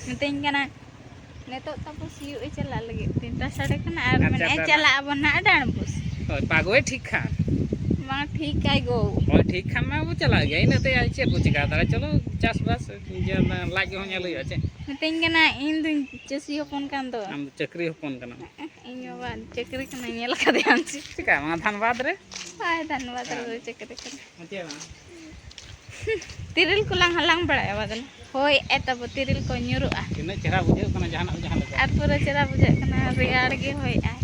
ᱢᱤᱛᱟᱹᱧ ᱠᱟᱱᱟᱭ, "ᱱᱤᱛᱚᱜ ᱛᱟᱵᱚ ᱥᱤᱭᱳᱜ ᱮ ᱪᱟᱞᱟᱜ ᱞᱟᱹᱜᱤᱫ, ᱛᱤᱱᱴᱟ ᱥᱟᱰᱮ ᱠᱟᱱᱟ ᱟᱨ ᱟᱪᱪᱷᱟ, ᱢᱮᱱᱮᱫᱼᱟᱭ, ᱫᱟᱫᱟ᱾ ᱪᱟᱞᱟᱜ ᱟᱵᱚᱱ ᱱᱟᱦᱟᱜ ᱰᱟᱸᱰᱵᱩᱥ᱾" ᱦᱳᱭ, ᱯᱟᱜᱚᱭ ᱴᱷᱤᱠ ᱠᱷᱟᱱ᱾ ᱵᱟᱝ ᱴᱷᱤᱠ ᱠᱟᱭ ᱜᱳ᱾ ᱦᱳᱭ, ᱴᱷᱤᱠ ᱠᱷᱟᱱ ᱢᱟ ᱟᱵᱚ ᱪᱟᱞᱟᱜ ᱜᱮᱭᱟ, ᱤᱱᱟᱹᱛᱮ ᱟᱨ ᱪᱮᱫ ᱵᱚ ᱪᱤᱠᱟ ᱫᱟᱲᱮᱭᱟᱜᱼᱟ? ᱪᱚᱞᱚ, ᱪᱟᱥᱵᱟᱥ, ᱤᱭᱟᱹ, ᱞᱟᱡ ᱠᱚᱦᱚᱸ ᱧᱮᱞ ᱦᱩᱭᱩᱜᱼᱟ, ᱪᱮ? ᱢᱤᱛᱟᱹᱧ ᱠᱟᱱᱟ, "ᱤᱧ ᱫᱩᱧ ᱪᱟᱹᱥᱤ ᱦᱚᱯᱚᱱ ᱠᱟᱱ ᱫᱚ᱾" ᱟᱢ ᱫᱚ ᱪᱟᱹᱠᱨᱤ ᱦᱚᱯᱚᱱ ᱠᱟᱱᱟᱢ᱾ ᱤᱧ ᱵᱟᱵᱟ ᱪᱟᱹᱠᱨᱤ ᱠᱟᱱᱟᱭ, ᱧᱮᱞ ᱟᱠᱟᱫᱮᱭᱟᱢ ᱪᱮ? ᱪᱤᱠᱟ, ᱚᱱᱟ ᱫᱷᱟᱱᱵᱟᱫᱽ ᱨᱮ? ᱦᱳᱭ, ᱫᱷᱟᱱᱵᱟᱫᱽ ᱨᱮ ᱦᱮᱸ᱾ ᱪᱟᱹᱠᱨᱤ ᱠᱟᱱᱟ᱾ ᱪᱮᱫ ᱵᱟᱝ? ᱛᱤᱨᱤᱞ ᱠᱚᱞᱟᱝ ᱦᱟᱞᱟᱝ ᱵᱟᱲᱟᱭᱟ ᱵᱟᱫᱟᱞ᱾ ᱦᱳᱭ, ᱮ ᱛᱟᱵᱚ ᱛᱤᱨᱤᱞ ᱠᱚ ᱧᱩᱨᱩᱜᱼᱟ᱾ ᱛᱤᱱᱟᱹᱜ ᱪᱮᱦᱨᱟ ᱵᱩᱡᱷᱟᱹᱜ ᱠᱟᱱᱟ ᱡᱟᱦᱟᱱᱟᱜ ᱡᱟᱦᱟᱸ ᱞᱮᱠᱟ᱾ ᱟᱨ ᱯᱩᱨᱟᱹ ᱪᱮᱦᱨᱟ ᱵᱩᱡᱷᱟᱹᱜ ᱠᱟᱱᱟ, ᱨᱮᱭᱟᱲ ᱜᱮ ᱦᱚᱭᱮᱜᱼᱟᱭ᱾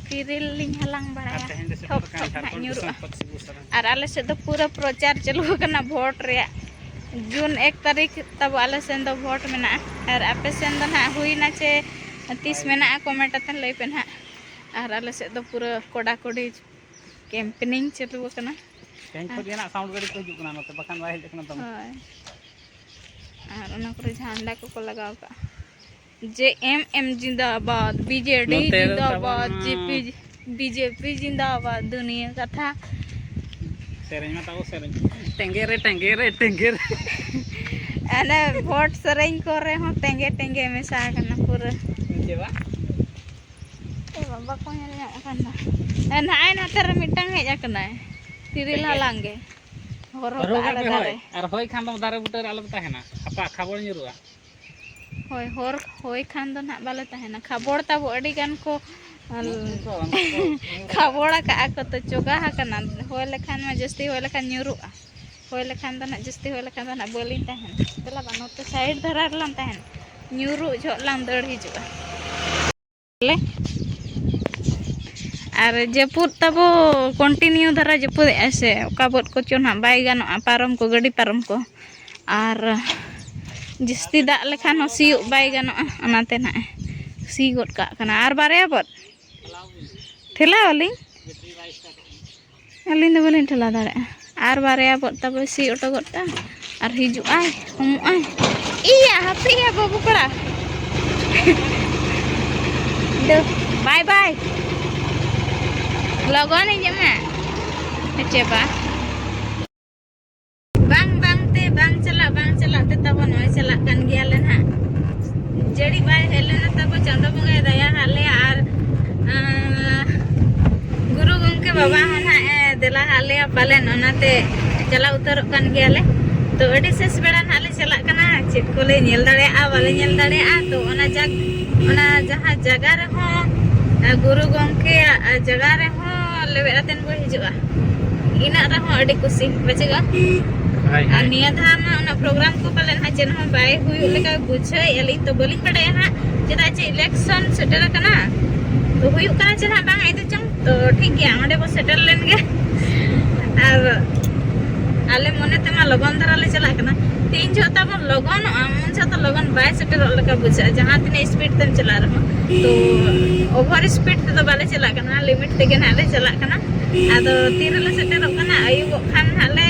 ᱛᱤᱨᱤᱞ ᱞᱤᱧ ᱦᱟᱞᱟᱝ ᱟᱨ ᱵᱟᱲᱟᱭᱟ᱾ ᱛᱮᱦᱮᱧ ᱫᱚ ᱥᱮᱴᱮᱨ ᱴᱷᱚᱯ ᱟᱠᱟᱱ ᱴᱷᱚᱯ ᱱᱟᱦᱟᱜ ᱡᱷᱟᱲᱠᱷᱚᱸᱰ ᱧᱩᱨᱩᱜᱼᱟ᱾ ᱫᱤᱥᱚᱢ ᱯᱚᱪᱷᱤᱢ ᱥᱟᱦᱟ᱾ ᱟᱨ ᱟᱞᱮ ᱥᱮᱫ ᱫᱚ ᱯᱩᱨᱟᱹ ᱯᱨᱚᱪᱟᱨ ᱪᱟᱹᱞᱩ ᱟᱠᱟᱱᱟ ᱵᱷᱳᱴ ᱨᱮᱭᱟᱜ᱾ ᱡᱩᱱ ᱮᱠ ᱛᱟᱹᱨᱤᱠᱷ ᱛᱟᱵᱚ ᱟᱞᱮ ᱥᱮᱱ ᱫᱚ ᱵᱷᱳᱴ ᱢᱮᱱᱟᱜᱼᱟ᱾ ᱟᱨ ᱟᱯᱮ ᱥᱮᱱ ᱫᱚ ᱱᱟᱦᱟᱜ ᱦᱩᱭᱱᱟ ᱪᱮ ᱛᱤᱥ ᱢᱮᱱᱟᱜᱼᱟ, comment ᱟᱛᱮ ᱞᱟᱹᱭ ᱯᱮ ᱱᱟᱦᱟᱜ᱾ ᱟᱨ ᱟᱞᱮ ᱥᱮᱫ ᱫᱚ ᱯᱩᱨᱟᱹ ᱠᱚᱰᱟᱠᱚᱰᱤ campaigning ᱪᱟᱹᱞᱩ ᱟᱠᱟᱱᱟ᱾ ᱛᱮᱦᱮᱧ ᱠᱷᱚᱱ ᱜᱮ ᱱᱟᱜ sound ᱜᱟᱹᱰᱤ ᱠᱚ ᱦᱤᱡᱩᱜ ᱠᱟᱱᱟ ᱱᱚᱛᱮ, ᱵᱟᱠᱷᱟᱱ ᱵᱟᱭ ᱦᱮᱡ ᱟᱠᱟᱱᱟ ᱫᱚᱢᱮ᱾ ᱦᱳᱭ᱾ ᱟᱨ ᱚᱱᱟ ᱠᱚᱨᱮ ᱡᱷᱟᱱᱰᱟ ᱠᱚᱠᱚ ᱞᱟᱜᱟᱣ ᱠᱟᱜᱼᱟ, "ᱡᱮ ᱮᱢ ᱮᱢ ᱡᱤᱱᱫᱟᱵᱟᱫ, ᱵᱤ ᱡᱮ ᱰᱤ ᱱᱚᱛᱮ ᱫᱚ ᱡᱤᱱᱫᱟᱵᱟᱫ, ᱛᱟᱵᱚᱱ G P, B J P ᱡᱤᱱᱫᱟᱵᱟᱫ, ᱫᱩᱱᱤᱭᱟᱹ ᱠᱟᱛᱷᱟ᱾" ᱥᱮᱨᱮᱧ ᱢᱟ ᱛᱟᱵᱚ ᱥᱮᱨᱮᱧ, "ᱴᱮᱸᱜᱮ ᱨᱮ, ᱴᱮᱸᱜᱮ ᱨᱮ, ᱴᱮᱸᱜᱮ ᱨᱮ᱾" ᱟᱞᱮ ᱵᱷᱳᱴ ᱥᱮᱨᱮᱧ ᱠᱚᱨᱮ ᱦᱚᱸ ᱴᱮᱸᱜᱮ ᱴᱮᱸᱜᱮ ᱢᱮᱥᱟ ᱟᱠᱟᱱᱟ ᱯᱩᱨᱟᱹ᱾ ᱪᱮ ᱵᱟᱝ? ᱮ ᱵᱟᱵᱟ ᱠᱚ ᱧᱮᱞ ᱧᱟᱢᱚᱜ ᱠᱟᱱ ᱫᱚ᱾ ᱮ, ᱱᱚᱜᱼᱚᱭ ᱱᱚᱛᱮ ᱨᱮ ᱢᱤᱫᱴᱟᱝ ᱦᱮᱡ ᱟᱠᱟᱱᱟᱭ᱾ ᱛᱤᱨᱤᱞ ᱦᱟᱞᱟᱝ ᱜᱮ᱾ ᱦᱚᱨᱚᱜ ᱨᱚᱦᱚᱲ ᱠᱟᱜᱼᱟ ᱠᱟᱜ ᱞᱮ ᱯᱮ, ᱫᱟᱨᱮ᱾ ᱦᱳᱭ᱾ ᱟᱨ ᱦᱚᱭ ᱠᱷᱟᱱ ᱫᱚ ᱫᱟᱨᱮ ᱵᱩᱴᱟᱹ ᱨᱮ ᱟᱞᱚ ᱯᱮ ᱛᱟᱦᱮᱱᱟ᱾ ᱦᱟᱯᱟ ᱠᱷᱟᱵᱚᱲ ᱧᱩᱨᱩᱜᱼᱟ᱾ ᱦᱳᱭ, ᱦᱚᱨ, ᱦᱚᱭ ᱠᱷᱟᱱ ᱫᱚ ᱱᱟᱦᱟᱜ ᱵᱟᱞᱮ ᱛᱟᱦᱮᱱᱟ᱾ ᱠᱷᱟᱵᱚᱲ ᱛᱟᱵᱚ ᱟᱹᱰᱤ ᱜᱟᱱ ᱠᱚ, ᱩᱱᱠᱩ ᱠᱚ, ᱩᱱᱠᱩ ᱠᱚ᱾ ᱠᱷᱟᱵᱚᱲ ᱟᱠᱟᱜᱼᱟ ᱠᱚ ᱛᱚ, ᱪᱚᱜᱟ ᱟᱠᱟᱱᱟ᱾ ᱦᱚᱭ ᱞᱮᱠᱷᱟᱱ ᱢᱟ ᱡᱟᱹᱥᱛᱤ ᱦᱚᱭ ᱞᱮᱠᱷᱟᱱ ᱧᱩᱨᱩᱜᱼᱟ᱾ ᱦᱚᱭ ᱞᱮᱠᱷᱟᱱ ᱫᱚ ᱱᱟᱦᱟᱜ, ᱡᱟᱹᱥᱛᱤ ᱦᱚᱭ ᱞᱮᱠᱷᱟᱱ ᱫᱚ ᱱᱟᱦᱟᱜ ᱵᱟᱹᱞᱤᱧ ᱛᱟᱦᱮᱱᱟ᱾ ᱫᱮᱞᱟ ᱵᱟ, ᱱᱚᱛᱮ side ᱫᱷᱟᱨᱟ ᱨᱮᱞᱟᱝ ᱛᱟᱦᱮᱱᱟ᱾ ᱧᱩᱨᱩᱜ ᱡᱚᱦᱚᱜ ᱞᱟᱝ ᱫᱟᱹᱲ ᱦᱤᱡᱩᱜᱼᱟ᱾ ᱟᱨ ᱡᱟᱹᱯᱩᱫ ᱛᱟᱵᱚ continue ᱫᱷᱟᱨᱟ ᱡᱟᱹᱯᱩᱫᱮᱜᱼᱟᱭ ᱥᱮ, ᱚᱠᱟ ᱵᱟᱹᱫᱽ ᱠᱚᱪᱚ ᱱᱟᱦᱟᱜ ᱵᱟᱭ ᱜᱟᱱᱚᱜᱼᱟ, ᱯᱟᱨᱚᱢ ᱠᱚ, ᱜᱟᱹᱰᱤ ᱯᱟᱨᱚᱢ ᱠᱚ᱾ ᱟᱨ ᱡᱟᱹᱥᱛᱤ ᱫᱟᱜ ᱞᱮᱠᱷᱟᱱ ᱦᱚᱸ ᱥᱤᱭᱳᱜ ᱵᱟᱭ ᱜᱟᱱᱚᱜᱼᱟ, ᱚᱱᱟᱛᱮ ᱱᱟᱦᱟᱜ ᱮ ᱥᱤ ᱜᱚᱫ ᱠᱟᱜ ᱠᱟᱱᱟ᱾ ᱟᱨ ᱵᱟᱨᱭᱟ ᱵᱟᱹᱫᱽ ᱴᱷᱮᱞᱟᱣ ᱟᱹᱞᱤᱧ, ᱟᱹᱞᱤᱧ ᱫᱚ ᱵᱟᱹᱞᱤᱧ ᱴᱷᱮᱞᱟᱣ ᱫᱟᱲᱮᱭᱟᱜᱼᱟ᱾ ᱟᱨ ᱵᱟᱨᱭᱟ ᱵᱟᱹᱫᱽ ᱛᱟᱵᱚᱭ ᱥᱤ ᱚᱴᱚ ᱜᱚᱫ ᱠᱟᱜᱼᱟ ᱟᱨ ᱦᱤᱡᱩᱜ ᱟᱭ, ᱠᱚᱢᱚᱜ ᱟᱭ᱾ ᱤᱭᱟ, ᱦᱟᱯᱮᱭᱟ ᱵᱟᱹᱵᱩ ᱠᱚᱲᱟ᱾ ᱫᱩ, ᱵᱟᱭ ᱵᱟᱭ᱾ ᱞᱚᱜᱚᱱ ᱦᱤᱡᱩᱜ ᱢᱮ᱾ ᱦᱮᱸ ᱪᱮ ᱵᱟ? ᱵᱟᱝ, ᱵᱟᱝ ᱛᱮ, ᱵᱟᱝ ᱪᱟᱞᱟᱜ, ᱵᱟᱝ ᱪᱟᱞᱟᱜ ᱛᱮ ᱛᱟᱵᱚ ᱱᱚᱜᱼᱚᱭ ᱪᱟᱞᱟᱜ ᱠᱟᱱ ᱜᱮᱭᱟᱞᱮ ᱱᱟᱦᱟᱜ᱾ ᱡᱟᱹᱲᱤ ᱵᱟᱭ ᱦᱮᱡ ᱞᱮᱱᱟ ᱛᱟᱵᱚ, ᱪᱟᱸᱫᱚ ᱵᱚᱸᱜᱟᱭ ᱫᱟᱭᱟ ᱟᱫ ᱞᱮᱭᱟ ᱟᱨ, ᱟᱸ, ᱜᱩᱨᱩ ᱜᱚᱢᱠᱮ ᱵᱟᱵᱟ ᱦᱚᱸ ᱱᱟᱦᱟᱜ ᱮ ᱫᱮᱞᱟ ᱟᱫ ᱞᱮᱭᱟ ᱯᱟᱞᱮᱱ, ᱚᱱᱟᱛᱮ ᱪᱟᱞᱟᱣ ᱩᱛᱟᱹᱨᱚᱜ ᱠᱟᱱ ᱜᱮᱭᱟᱞᱮ᱾ ᱛᱚ ᱟᱹᱰᱤ ᱥᱮᱥ ᱵᱮᱲᱟ ᱱᱟᱦᱟᱜ ᱞᱮ ᱪᱟᱞᱟᱜ ᱠᱟᱱᱟ, ᱪᱮᱫ ᱠᱚᱞᱮ ᱧᱮᱞ ᱫᱟᱲᱮᱭᱟᱜᱼᱟ, ᱵᱟᱞᱮ ᱧᱮᱞ ᱫᱟᱲᱮᱭᱟᱜᱼᱟ᱾ ᱛᱚ ᱚᱱᱟ ᱡᱟᱜ-, ᱚᱱᱟ ᱡᱟᱦᱟᱸ ᱡᱟᱭᱜᱟ ᱨᱮᱦᱚᱸ, ᱟᱸ, ᱜᱩᱨᱩ ᱜᱚᱢᱠᱮᱭᱟᱜ ᱡᱟᱭᱜᱟ ᱨᱮᱦᱚᱸ ᱞᱮᱵᱮᱫ ᱟᱛᱮᱱ ᱵᱚ ᱦᱤᱡᱩᱜᱼᱟ, ᱤᱱᱟᱹᱜ ᱨᱮᱦᱚᱸ ᱟᱹᱰᱤ ᱠᱩᱥᱤ ᱵᱩᱡᱷᱟᱹᱜᱼᱟ᱾ ᱦᱳᱭ, ᱟᱨ ᱦᱳᱭ᱾ ᱱᱤᱭᱟᱹ ᱫᱷᱟᱣ ᱢᱟ ᱚᱱᱟ program ᱠᱚ ᱯᱟᱞᱮᱱ ᱦᱟᱸᱜ ᱪᱮᱫ ᱦᱚᱸ ᱵᱟᱭ ᱦᱩᱭᱩᱜ ᱞᱮᱠᱟ ᱵᱩᱡᱷᱟᱹᱣᱮᱫᱼᱟ ᱞᱤᱧ, ᱛᱚ ᱵᱟᱹᱞᱤᱧ ᱵᱟᱰᱟᱭᱟ ᱦᱟᱸᱜ, ᱪᱮᱫᱟᱜ ᱪᱮ election ᱥᱮᱴᱮᱨ ᱟᱠᱟᱱᱟ, ᱛᱚ ᱦᱩᱭᱩᱜ ᱠᱟᱱᱟ ᱪᱮ ᱦᱟᱸᱜ ᱵᱟᱝ ᱤᱫᱩ ᱪᱚᱝ, ᱛᱚ ᱴᱷᱤᱠ ᱜᱮᱭᱟ, ᱚᱸᱰᱮ ᱵᱚ ᱥᱮᱴᱮᱨ ᱞᱮᱱ ᱜᱮ᱾ ᱟᱨ ᱟᱞᱮ ᱢᱚᱱᱮ ᱛᱮᱢᱟ ᱞᱚᱜᱚᱱ ᱫᱷᱟᱨᱟ ᱞᱮ ᱪᱟᱞᱟᱜ ᱠᱟᱱᱟ, ᱛᱤᱱ ᱡᱚᱦᱚᱜ ᱛᱟᱵᱚᱱ ᱞᱚᱜᱚᱱᱚᱜᱼᱟ, ᱩᱱ ᱡᱚᱦᱚᱜ ᱫᱚ ᱞᱚᱜᱚᱱ ᱵᱟᱭ ᱥᱮᱴᱮᱨᱚᱜ ᱞᱮᱠᱟ ᱵᱩᱡᱷᱟᱹᱜᱼᱟ, ᱡᱟᱦᱟᱸ ᱛᱤᱱᱟᱹᱜ speed ᱛᱮᱢ ᱪᱟᱞᱟᱜ ᱨᱮᱦᱚᱸ᱾ ᱛᱚ over speed ᱛᱮᱫᱚ ᱵᱟᱞᱮ ᱪᱟᱞᱟᱜ ᱠᱟᱱᱟ, limit ᱛᱮᱜᱮ ᱱᱟᱦᱟᱜ ᱞᱮ ᱪᱟᱞᱟᱜ ᱠᱟᱱᱟ᱾ ᱟᱫᱚ ᱛᱤ ᱨᱮᱞᱮ ᱥᱮᱴᱮᱨᱚᱜ ᱠᱟᱱᱟ, ᱟᱹᱭᱩᱵᱚᱜ ᱠᱷᱟᱱ ᱱᱟᱦᱟᱜ ᱞᱮ,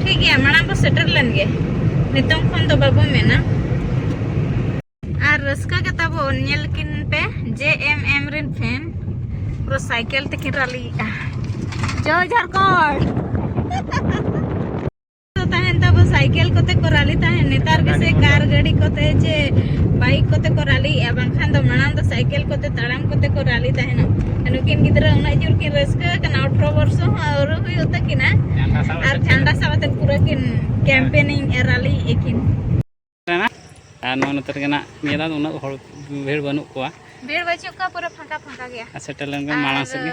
ᱴᱷᱤᱠ ᱜᱮᱭᱟ, ᱢᱟᱲᱟᱝ ᱵᱚ ᱥᱮᱴᱮᱨ ᱞᱮᱱ ᱜᱮ, ᱱᱤᱛᱚᱝ ᱠᱷᱚᱱ ᱫᱚ ᱵᱟᱵᱚ ᱢᱮᱱᱟ᱾ ᱟᱨ ᱨᱟᱹᱥᱠᱟᱹ ᱜᱮ ᱛᱟᱵᱚᱱ, ᱧᱮᱞ ᱠᱤᱱ ᱯᱮ, J M M ᱨᱮᱱ fan ᱯᱩᱨᱟᱹ ᱥᱟᱭᱠᱮᱞ ᱛᱮᱠᱤᱱ ᱨᱟᱞᱤᱭᱮᱜᱼᱟ᱾ ᱡᱚᱭ ᱡᱷᱟᱲᱠᱷᱚᱸᱰ᱾ ᱛᱟᱦᱮᱱ ᱛᱟᱵᱚ, ᱥᱟᱭᱠᱮᱞ ᱠᱚᱛᱮ ᱠᱚ ᱨᱟᱞᱤ ᱛᱟᱦᱮᱱ, ᱱᱮᱛᱟᱨ ᱜᱮᱥᱮ ᱠᱟᱨ ᱜᱟᱹᱰᱤ ᱠᱚᱛᱮ ᱪᱮ bike ᱠᱚᱛᱮ ᱠᱚ ᱨᱟᱞᱤᱭᱮᱜᱼᱟ, ᱵᱟᱝᱠᱷᱟᱱ ᱫᱚ ᱢᱟᱲᱟᱝ ᱫᱚ ᱥᱟᱭᱠᱮᱞ ᱠᱚᱛᱮ, ᱛᱟᱲᱟᱢ ᱠᱚᱛᱮ ᱠᱚ ᱨᱟᱞᱤ ᱛᱟᱦᱮᱱᱟ᱾ ᱱᱩᱠᱤᱱ ᱜᱤᱫᱽᱨᱟᱹ ᱩᱱᱟᱹᱜ ᱡᱳᱨ ᱠᱤᱱ ᱨᱟᱹᱥᱠᱟᱹ ᱠᱟᱱᱟ, ᱟᱴᱷᱨᱚ ᱵᱚᱨᱥᱚ ᱦᱚᱸ ᱟᱹᱣᱨᱤ ᱦᱩᱭᱩᱜ ᱛᱟᱹᱠᱤᱱᱟ ᱟᱨ ᱡᱷᱟᱱᱰᱟ ᱥᱟᱵ ᱟᱛᱮ ᱯᱩᱨᱟᱹ ᱠᱤᱱ campaigning ᱮ, ᱨᱟᱞᱤᱭᱮᱜᱼᱟ ᱠᱤᱱ᱾ ᱨᱮᱱᱟᱜ᱾ ᱟᱨ ᱱᱚᱜᱼᱚᱭ ᱱᱚᱛᱮ ᱨᱮᱜᱮ ᱱᱟᱜ ᱱᱤᱭᱟᱹ ᱫᱷᱟᱣ ᱫᱚ ᱩᱱᱟᱹᱜ ᱦᱚᱲ ᱵᱷᱤᱲ ᱵᱟᱹᱱᱩᱜ ᱠᱚᱣᱟ᱾ ᱵᱷᱤᱲ ᱵᱟᱹᱪᱩᱜ ᱠᱚᱣᱟ, ᱯᱩᱨᱟᱹ ᱯᱷᱟᱸᱠᱟ ᱯᱷᱟᱸᱠᱟ ᱜᱮᱭᱟ᱾ ᱟᱨ ᱥᱮᱴᱮᱨ ᱞᱮᱱ ᱠᱷᱟᱱ ᱟᱨ ᱢᱟᱲᱟᱝ ᱥᱮᱫ ᱜᱮ᱾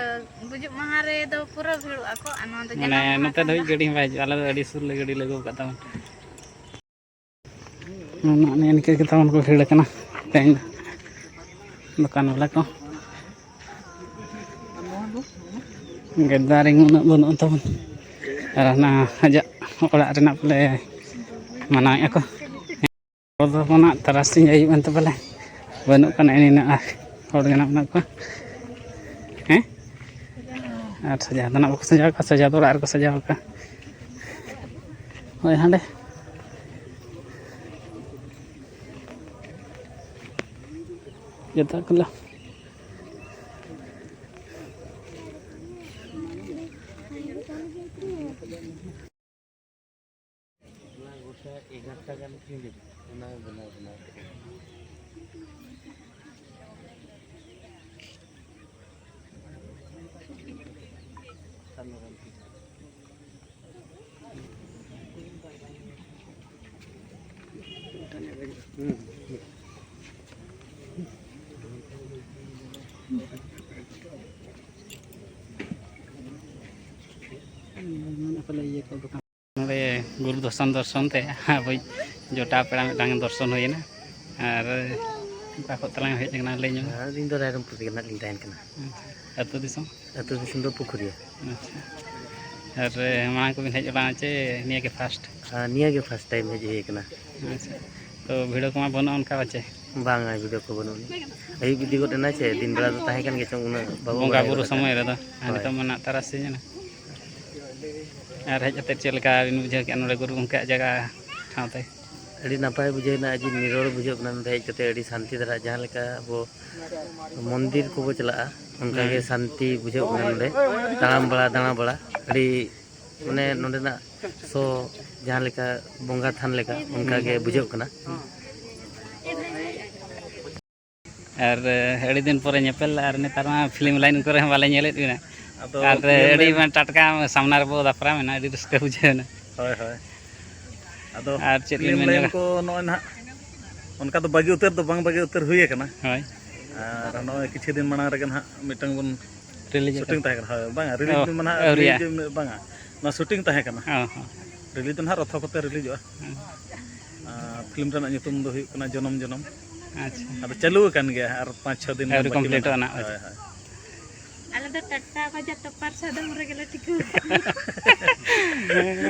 ᱜᱩᱡᱩᱜ ᱢᱟᱦᱟ ᱨᱮᱫᱚ ᱯᱩᱨᱟᱹ ᱵᱷᱤᱲᱚᱜ ᱟᱠᱚ, ᱟᱨ ᱱᱚᱣᱟ ᱫᱚ ᱢᱟᱱᱮ ᱡᱟᱱᱟᱢ ᱢᱟᱦᱟ ᱱᱚᱛᱮ ᱠᱟᱱ ᱫᱷᱟᱹᱵᱤᱡ ᱫᱚ᱾ ᱜᱟᱹᱰᱤ ᱦᱚᱸ ᱵᱟᱭ ᱦᱤᱡᱩᱜᱼᱟ, ᱟᱞᱮ ᱫᱚ ᱟᱹᱰᱤ ᱥᱩᱨ ᱞᱮ ᱜᱟᱹᱰᱤ ᱞᱮ ᱟᱹᱜᱩ ᱟᱠᱟᱫ ᱛᱟᱵᱚᱱ᱾ ᱱᱚᱜᱼᱚ ᱱᱤᱝᱠᱟᱹ ᱜᱮ ᱛᱟᱵᱚᱱ ᱠᱚ ᱵᱷᱤᱲ ᱟᱠᱟᱱᱟ ᱛᱮᱦᱮᱧ ᱫᱚ ᱫᱚᱠᱟᱱ ᱵᱟᱞᱟ ᱠᱚ᱾ ᱜᱮᱫᱟᱨᱤᱝ ᱩᱱᱟᱹᱜ ᱵᱟᱹᱱᱩᱜᱼᱟ ᱛᱟᱵᱚᱱ᱾ ᱟᱨ ᱦᱟᱱᱟ ᱟᱡᱟᱜ ᱚᱲᱟᱜ ᱨᱮᱱᱟᱜ ᱵᱚᱞᱮ ᱢᱟᱱᱟᱣᱮᱫᱼᱟ ᱠᱚ᱾ ᱦᱚᱲ ᱫᱚ ᱱᱟᱜ ᱛᱟᱨᱟᱥᱤᱧ ᱟᱹᱭᱩᱵ ᱮᱱᱛᱮ ᱵᱚᱞᱮ ᱵᱟᱹᱱᱩᱜ ᱠᱟᱱᱟ, ᱮᱱ ᱤᱱᱟᱹᱜ ᱦᱚᱲ ᱜᱮ ᱱᱟᱜ ᱢᱮᱱᱟᱜ ᱠᱚᱣᱟ᱾ ᱦᱮᱸ, ᱟᱨ ᱥᱟᱡᱟᱣ ᱫᱚ ᱱᱟᱜ ᱵᱟᱠᱚ ᱥᱟᱡᱟᱣ ᱠᱟᱜᱼᱟ, ᱥᱟᱡᱟᱣ ᱫᱚ ᱚᱲᱟᱜ ᱨᱮᱠᱚ ᱥᱟᱡᱟᱣ ᱠᱟᱜᱼᱟ᱾ ᱦᱳᱭ, ᱦᱟᱸᱰᱮ ᱡᱚᱛᱚ ᱠᱚ ᱚᱱᱟ ᱜᱚᱴᱟ ᱮᱜᱟᱨᱚᱴᱟ ᱜᱟᱱ ᱛᱤᱸᱜᱩ ᱚᱱᱟ ᱵᱮᱱᱟᱣ ᱵᱮᱱᱟᱣ ᱛᱮ᱾ ᱱᱚᱰᱮ ᱜᱩᱨᱩ ᱫᱚᱨᱥᱚᱱ ᱫᱚᱨᱥᱚᱱ ᱛᱮ ᱟᱵᱚᱭᱤᱡ ᱡᱚᱴᱟᱣ ᱯᱮᱲᱟ ᱢᱤᱫᱴᱟᱝ ᱫᱚᱨᱥᱚᱱ ᱦᱩᱭᱮᱱᱟ᱾ ᱟᱨ ᱚᱠᱟ ᱠᱷᱚᱱ ᱛᱟᱞᱟᱝ ᱦᱮᱡ ᱟᱠᱟᱱᱟ, ᱞᱟᱹᱭ ᱧᱚᱜ ᱢᱮ᱾ ᱟᱹᱞᱤᱧ ᱫᱚ ᱨᱟᱭᱨᱚᱝᱯᱩᱨ ᱨᱮᱜᱮ ᱱᱟᱜ ᱞᱤᱧ ᱛᱟᱦᱮᱱ ᱠᱟᱱᱟ᱾ ᱟᱪᱪᱷᱟ᱾ ᱟᱹᱛᱩ ᱫᱤᱥᱚᱢ? ᱟᱹᱛᱩ ᱫᱤᱥᱚᱢ ᱫᱚ ᱯᱩᱠᱷᱩᱨᱤᱭᱟᱹ᱾ ᱟᱪᱪᱷᱟ᱾ ᱟᱨ ᱢᱟᱲᱟᱝ ᱠᱚᱵᱤᱱ ᱦᱮᱡ ᱵᱟᱲᱟ ᱪᱮ ᱱᱤᱭᱟᱹ ᱜᱮ ᱯᱷᱟᱥᱴ? ᱟᱨ ᱱᱤᱭᱟᱹ ᱜᱮ ᱯᱷᱟᱥᱴ ᱴᱟᱭᱤᱢ ᱦᱮᱡ ᱦᱩᱭ ᱟᱠᱟᱱᱟ᱾ ᱟᱪᱪᱷᱟ᱾ ᱛᱚ ᱵᱷᱤᱲ ᱠᱚᱢᱟ ᱵᱟᱹᱱᱩᱜᱼᱟ ᱚᱱᱠᱟ ᱯᱟᱪᱮ? ᱵᱟᱝᱟ, ᱵᱷᱤᱲ ᱠᱚ ᱵᱟᱹᱱᱩᱜ ᱟᱹᱱᱤᱡ᱾ ᱟᱹᱭᱩᱵ ᱤᱫᱤ ᱜᱚᱫ ᱮᱱᱟ ᱪᱮ, ᱫᱤᱱ ᱵᱮᱲᱟ ᱫᱚ ᱛᱟᱦᱮᱸ ᱠᱟᱱ ᱜᱮ ᱪᱚᱝ, ᱩᱱᱟᱹᱜ ᱵᱟᱵᱚ ᱵᱚᱸᱜᱟ ᱵᱟᱲᱟᱭ ᱵᱩᱨᱩ ᱜᱚᱫ ᱥᱚᱢᱚᱭ ᱟᱠᱟᱫᱼᱟ᱾ ᱨᱮᱫᱚ, ᱟᱨ ᱦᱳᱭ᱾ ᱱᱤᱛᱚᱜ ᱢᱟ ᱱᱟᱜ ᱛᱟᱨᱟᱥᱤᱧ ᱮᱱᱟ᱾ ᱟᱨ ᱦᱮᱡ ᱠᱟᱛᱮᱫ ᱪᱮᱫ ᱞᱮᱠᱟ ᱵᱤᱱ ᱵᱩᱡᱷᱟᱹᱣ ᱠᱮᱫᱼᱟ ᱱᱚᱰᱮ ᱜᱩᱨᱩ ᱜᱚᱢᱠᱮᱭᱟᱜ ᱡᱟᱭᱜᱟ ᱴᱷᱟᱶ ᱛᱮ? ᱟᱹᱰᱤ ᱱᱟᱯᱟᱭ ᱵᱩᱡᱷᱟᱹᱣ ᱮᱱᱟ, ᱟᱹᱰᱤ ᱱᱤᱨᱚᱲ ᱵᱩᱡᱷᱟᱹᱜ ᱠᱟᱱᱟ ᱱᱚᱰᱮ ᱦᱮᱡ ᱠᱟᱛᱮ, ᱟᱹᱰᱤ ᱥᱟᱱᱛᱤ ᱫᱷᱟᱨᱟ, ᱡᱟᱦᱟᱸ ᱞᱮᱠᱟ ᱟᱵᱚ ᱢᱚᱱᱫᱤᱨ ᱠᱚᱵᱚ ᱪᱟᱞᱟᱜᱼᱟ, ᱚᱱᱠᱟ ᱜᱮ ᱦᱮᱸ᱾ ᱥᱟᱱᱛᱤ ᱵᱩᱡᱷᱟᱹᱜ ᱠᱟᱱᱟ ᱱᱚᱰᱮ᱾ ᱛᱟᱲᱟᱢ ᱵᱟᱲᱟ, ᱫᱟᱬᱟ ᱵᱟᱲᱟ, ᱟᱹᱰᱤ ᱢᱟᱱᱮ ᱱᱚᱰᱮᱱᱟᱜ ᱥᱚ ᱡᱟᱦᱟᱸ ᱞᱮᱠᱟ ᱵᱚᱸᱜᱟ ᱛᱷᱟᱱ ᱞᱮᱠᱟ, ᱚᱱᱠᱟ ᱜᱮ ᱵᱩᱡᱷᱟᱹᱜ ᱠᱟᱱᱟ᱾ ᱟᱨ, ᱮ, ᱟᱹᱰᱤ ᱫᱤᱱ ᱯᱚᱨᱮ ᱧᱮᱯᱮᱞ, ᱟᱨ ᱱᱮᱛᱟᱨ ᱢᱟ ᱯᱷᱤᱞᱢ ᱞᱟᱭᱤᱱ ᱠᱚᱨᱮ ᱦᱚᱸ ᱵᱟᱞᱮ ᱧᱮᱞᱮᱫ ᱵᱤᱱᱟ᱾ ᱟᱫᱚ ᱟᱨ, ᱮ, ᱯᱷᱤᱞᱢ ᱟᱹᱰᱤ ᱞᱟᱭᱤᱱ ᱢᱟ ᱴᱟᱴᱠᱟ ᱥᱟᱢᱱᱟ ᱨᱮᱵᱚ ᱫᱟᱯᱨᱟᱢ ᱮᱱᱟ, ᱟᱹᱰᱤ ᱨᱟᱹᱥᱠᱟᱹ ᱵᱩᱡᱷᱟᱹᱣ ᱮᱱᱟ᱾ ᱦᱳᱭ, ᱦᱳᱭ᱾ ᱟᱫᱚ ᱟᱨ ᱪᱮᱫ ᱵᱤᱱ ᱯᱷᱤᱞᱢ ᱢᱮᱱ ᱞᱟᱭᱤᱱ ᱧᱚᱜᱟ? ᱠᱚ ᱱᱚᱜᱼᱚᱭ ᱱᱟᱦᱟᱜ ᱚᱱᱠᱟ ᱫᱚ ᱵᱟᱹᱜᱤ ᱩᱛᱟᱹᱨ ᱫᱚ ᱵᱟᱝ ᱵᱟᱹᱜᱤ ᱩᱛᱟᱹᱨ ᱦᱩᱭ ᱟᱠᱟᱱᱟ᱾ ᱦᱳᱭ᱾ ᱟᱨ ᱱᱚᱜᱼᱚᱭ ᱠᱤᱪᱷᱩ ᱫᱤᱱ ᱢᱟᱲᱟᱝ ᱨᱮᱜᱮ ᱱᱟᱦᱟᱜ ᱢᱤᱫᱴᱟᱝ ᱵᱚᱱ ᱨᱤᱞᱤᱡᱽ ᱥᱩᱴᱤᱝ ᱟᱠᱟᱱᱟ᱾ ᱛᱟᱦᱮᱸ ᱠᱟᱱᱟ᱾ ᱦᱳᱭ, ᱵᱟᱝᱟ, ᱨᱤᱞᱤᱡᱽ ᱚ, ᱫᱚ ᱢᱟᱱᱟᱜ ᱟᱹᱣᱨᱤᱭᱟᱜᱼᱟ᱾ ᱨᱤᱞᱤᱡᱽ ᱫᱚ ᱵᱟᱝᱟ, ᱱᱚᱣᱟ ᱥᱩᱴᱤᱝ ᱛᱟᱦᱮᱸ ᱠᱟᱱᱟ᱾ ᱚ ᱦᱚᱸ᱾ ᱨᱤᱞᱤᱡᱽ ᱫᱚ ᱱᱟᱦᱟᱜ ᱨᱚᱛᱷᱚ ᱠᱚᱛᱮ ᱨᱤᱞᱤᱡᱚᱜᱼᱟ᱾ ᱦᱮᱸ᱾ ᱟᱨ ᱯᱷᱤᱞᱢ ᱨᱮᱱᱟᱜ ᱧᱩᱛᱩᱢ ᱫᱚ ᱦᱩᱭᱩᱜ ᱠᱟᱱᱟ ᱡᱚᱱᱚᱢ ᱡᱚᱱᱚᱢ᱾ ᱟᱪᱪᱷᱟ᱾ ᱟᱫᱚ ᱪᱟᱹᱞᱩ ᱟᱠᱟᱱ ᱜᱮᱭᱟ, ᱟᱨ ᱯᱟᱸᱪ ᱪᱷᱚ ᱫᱤᱱ ᱟᱹᱣᱨᱤ ᱜᱟᱱ ᱵᱟᱹᱠᱤ ᱠᱚᱢᱯᱞᱤᱴᱚᱜᱼᱟ ᱢᱮᱱᱟᱜᱼᱟ᱾ ᱱᱟᱜ᱾ ᱦᱳᱭ, ᱦᱳᱭ᱾ ᱟᱞᱮ ᱫᱚ ᱴᱟᱴᱟ ᱵᱟᱡᱟᱨ ᱴᱚᱯᱟᱨ ᱥᱟᱫᱚᱢ ᱨᱮᱜᱮ ᱞᱮ ᱴᱷᱤᱠᱟᱹ ᱟᱠᱟᱱᱟ᱾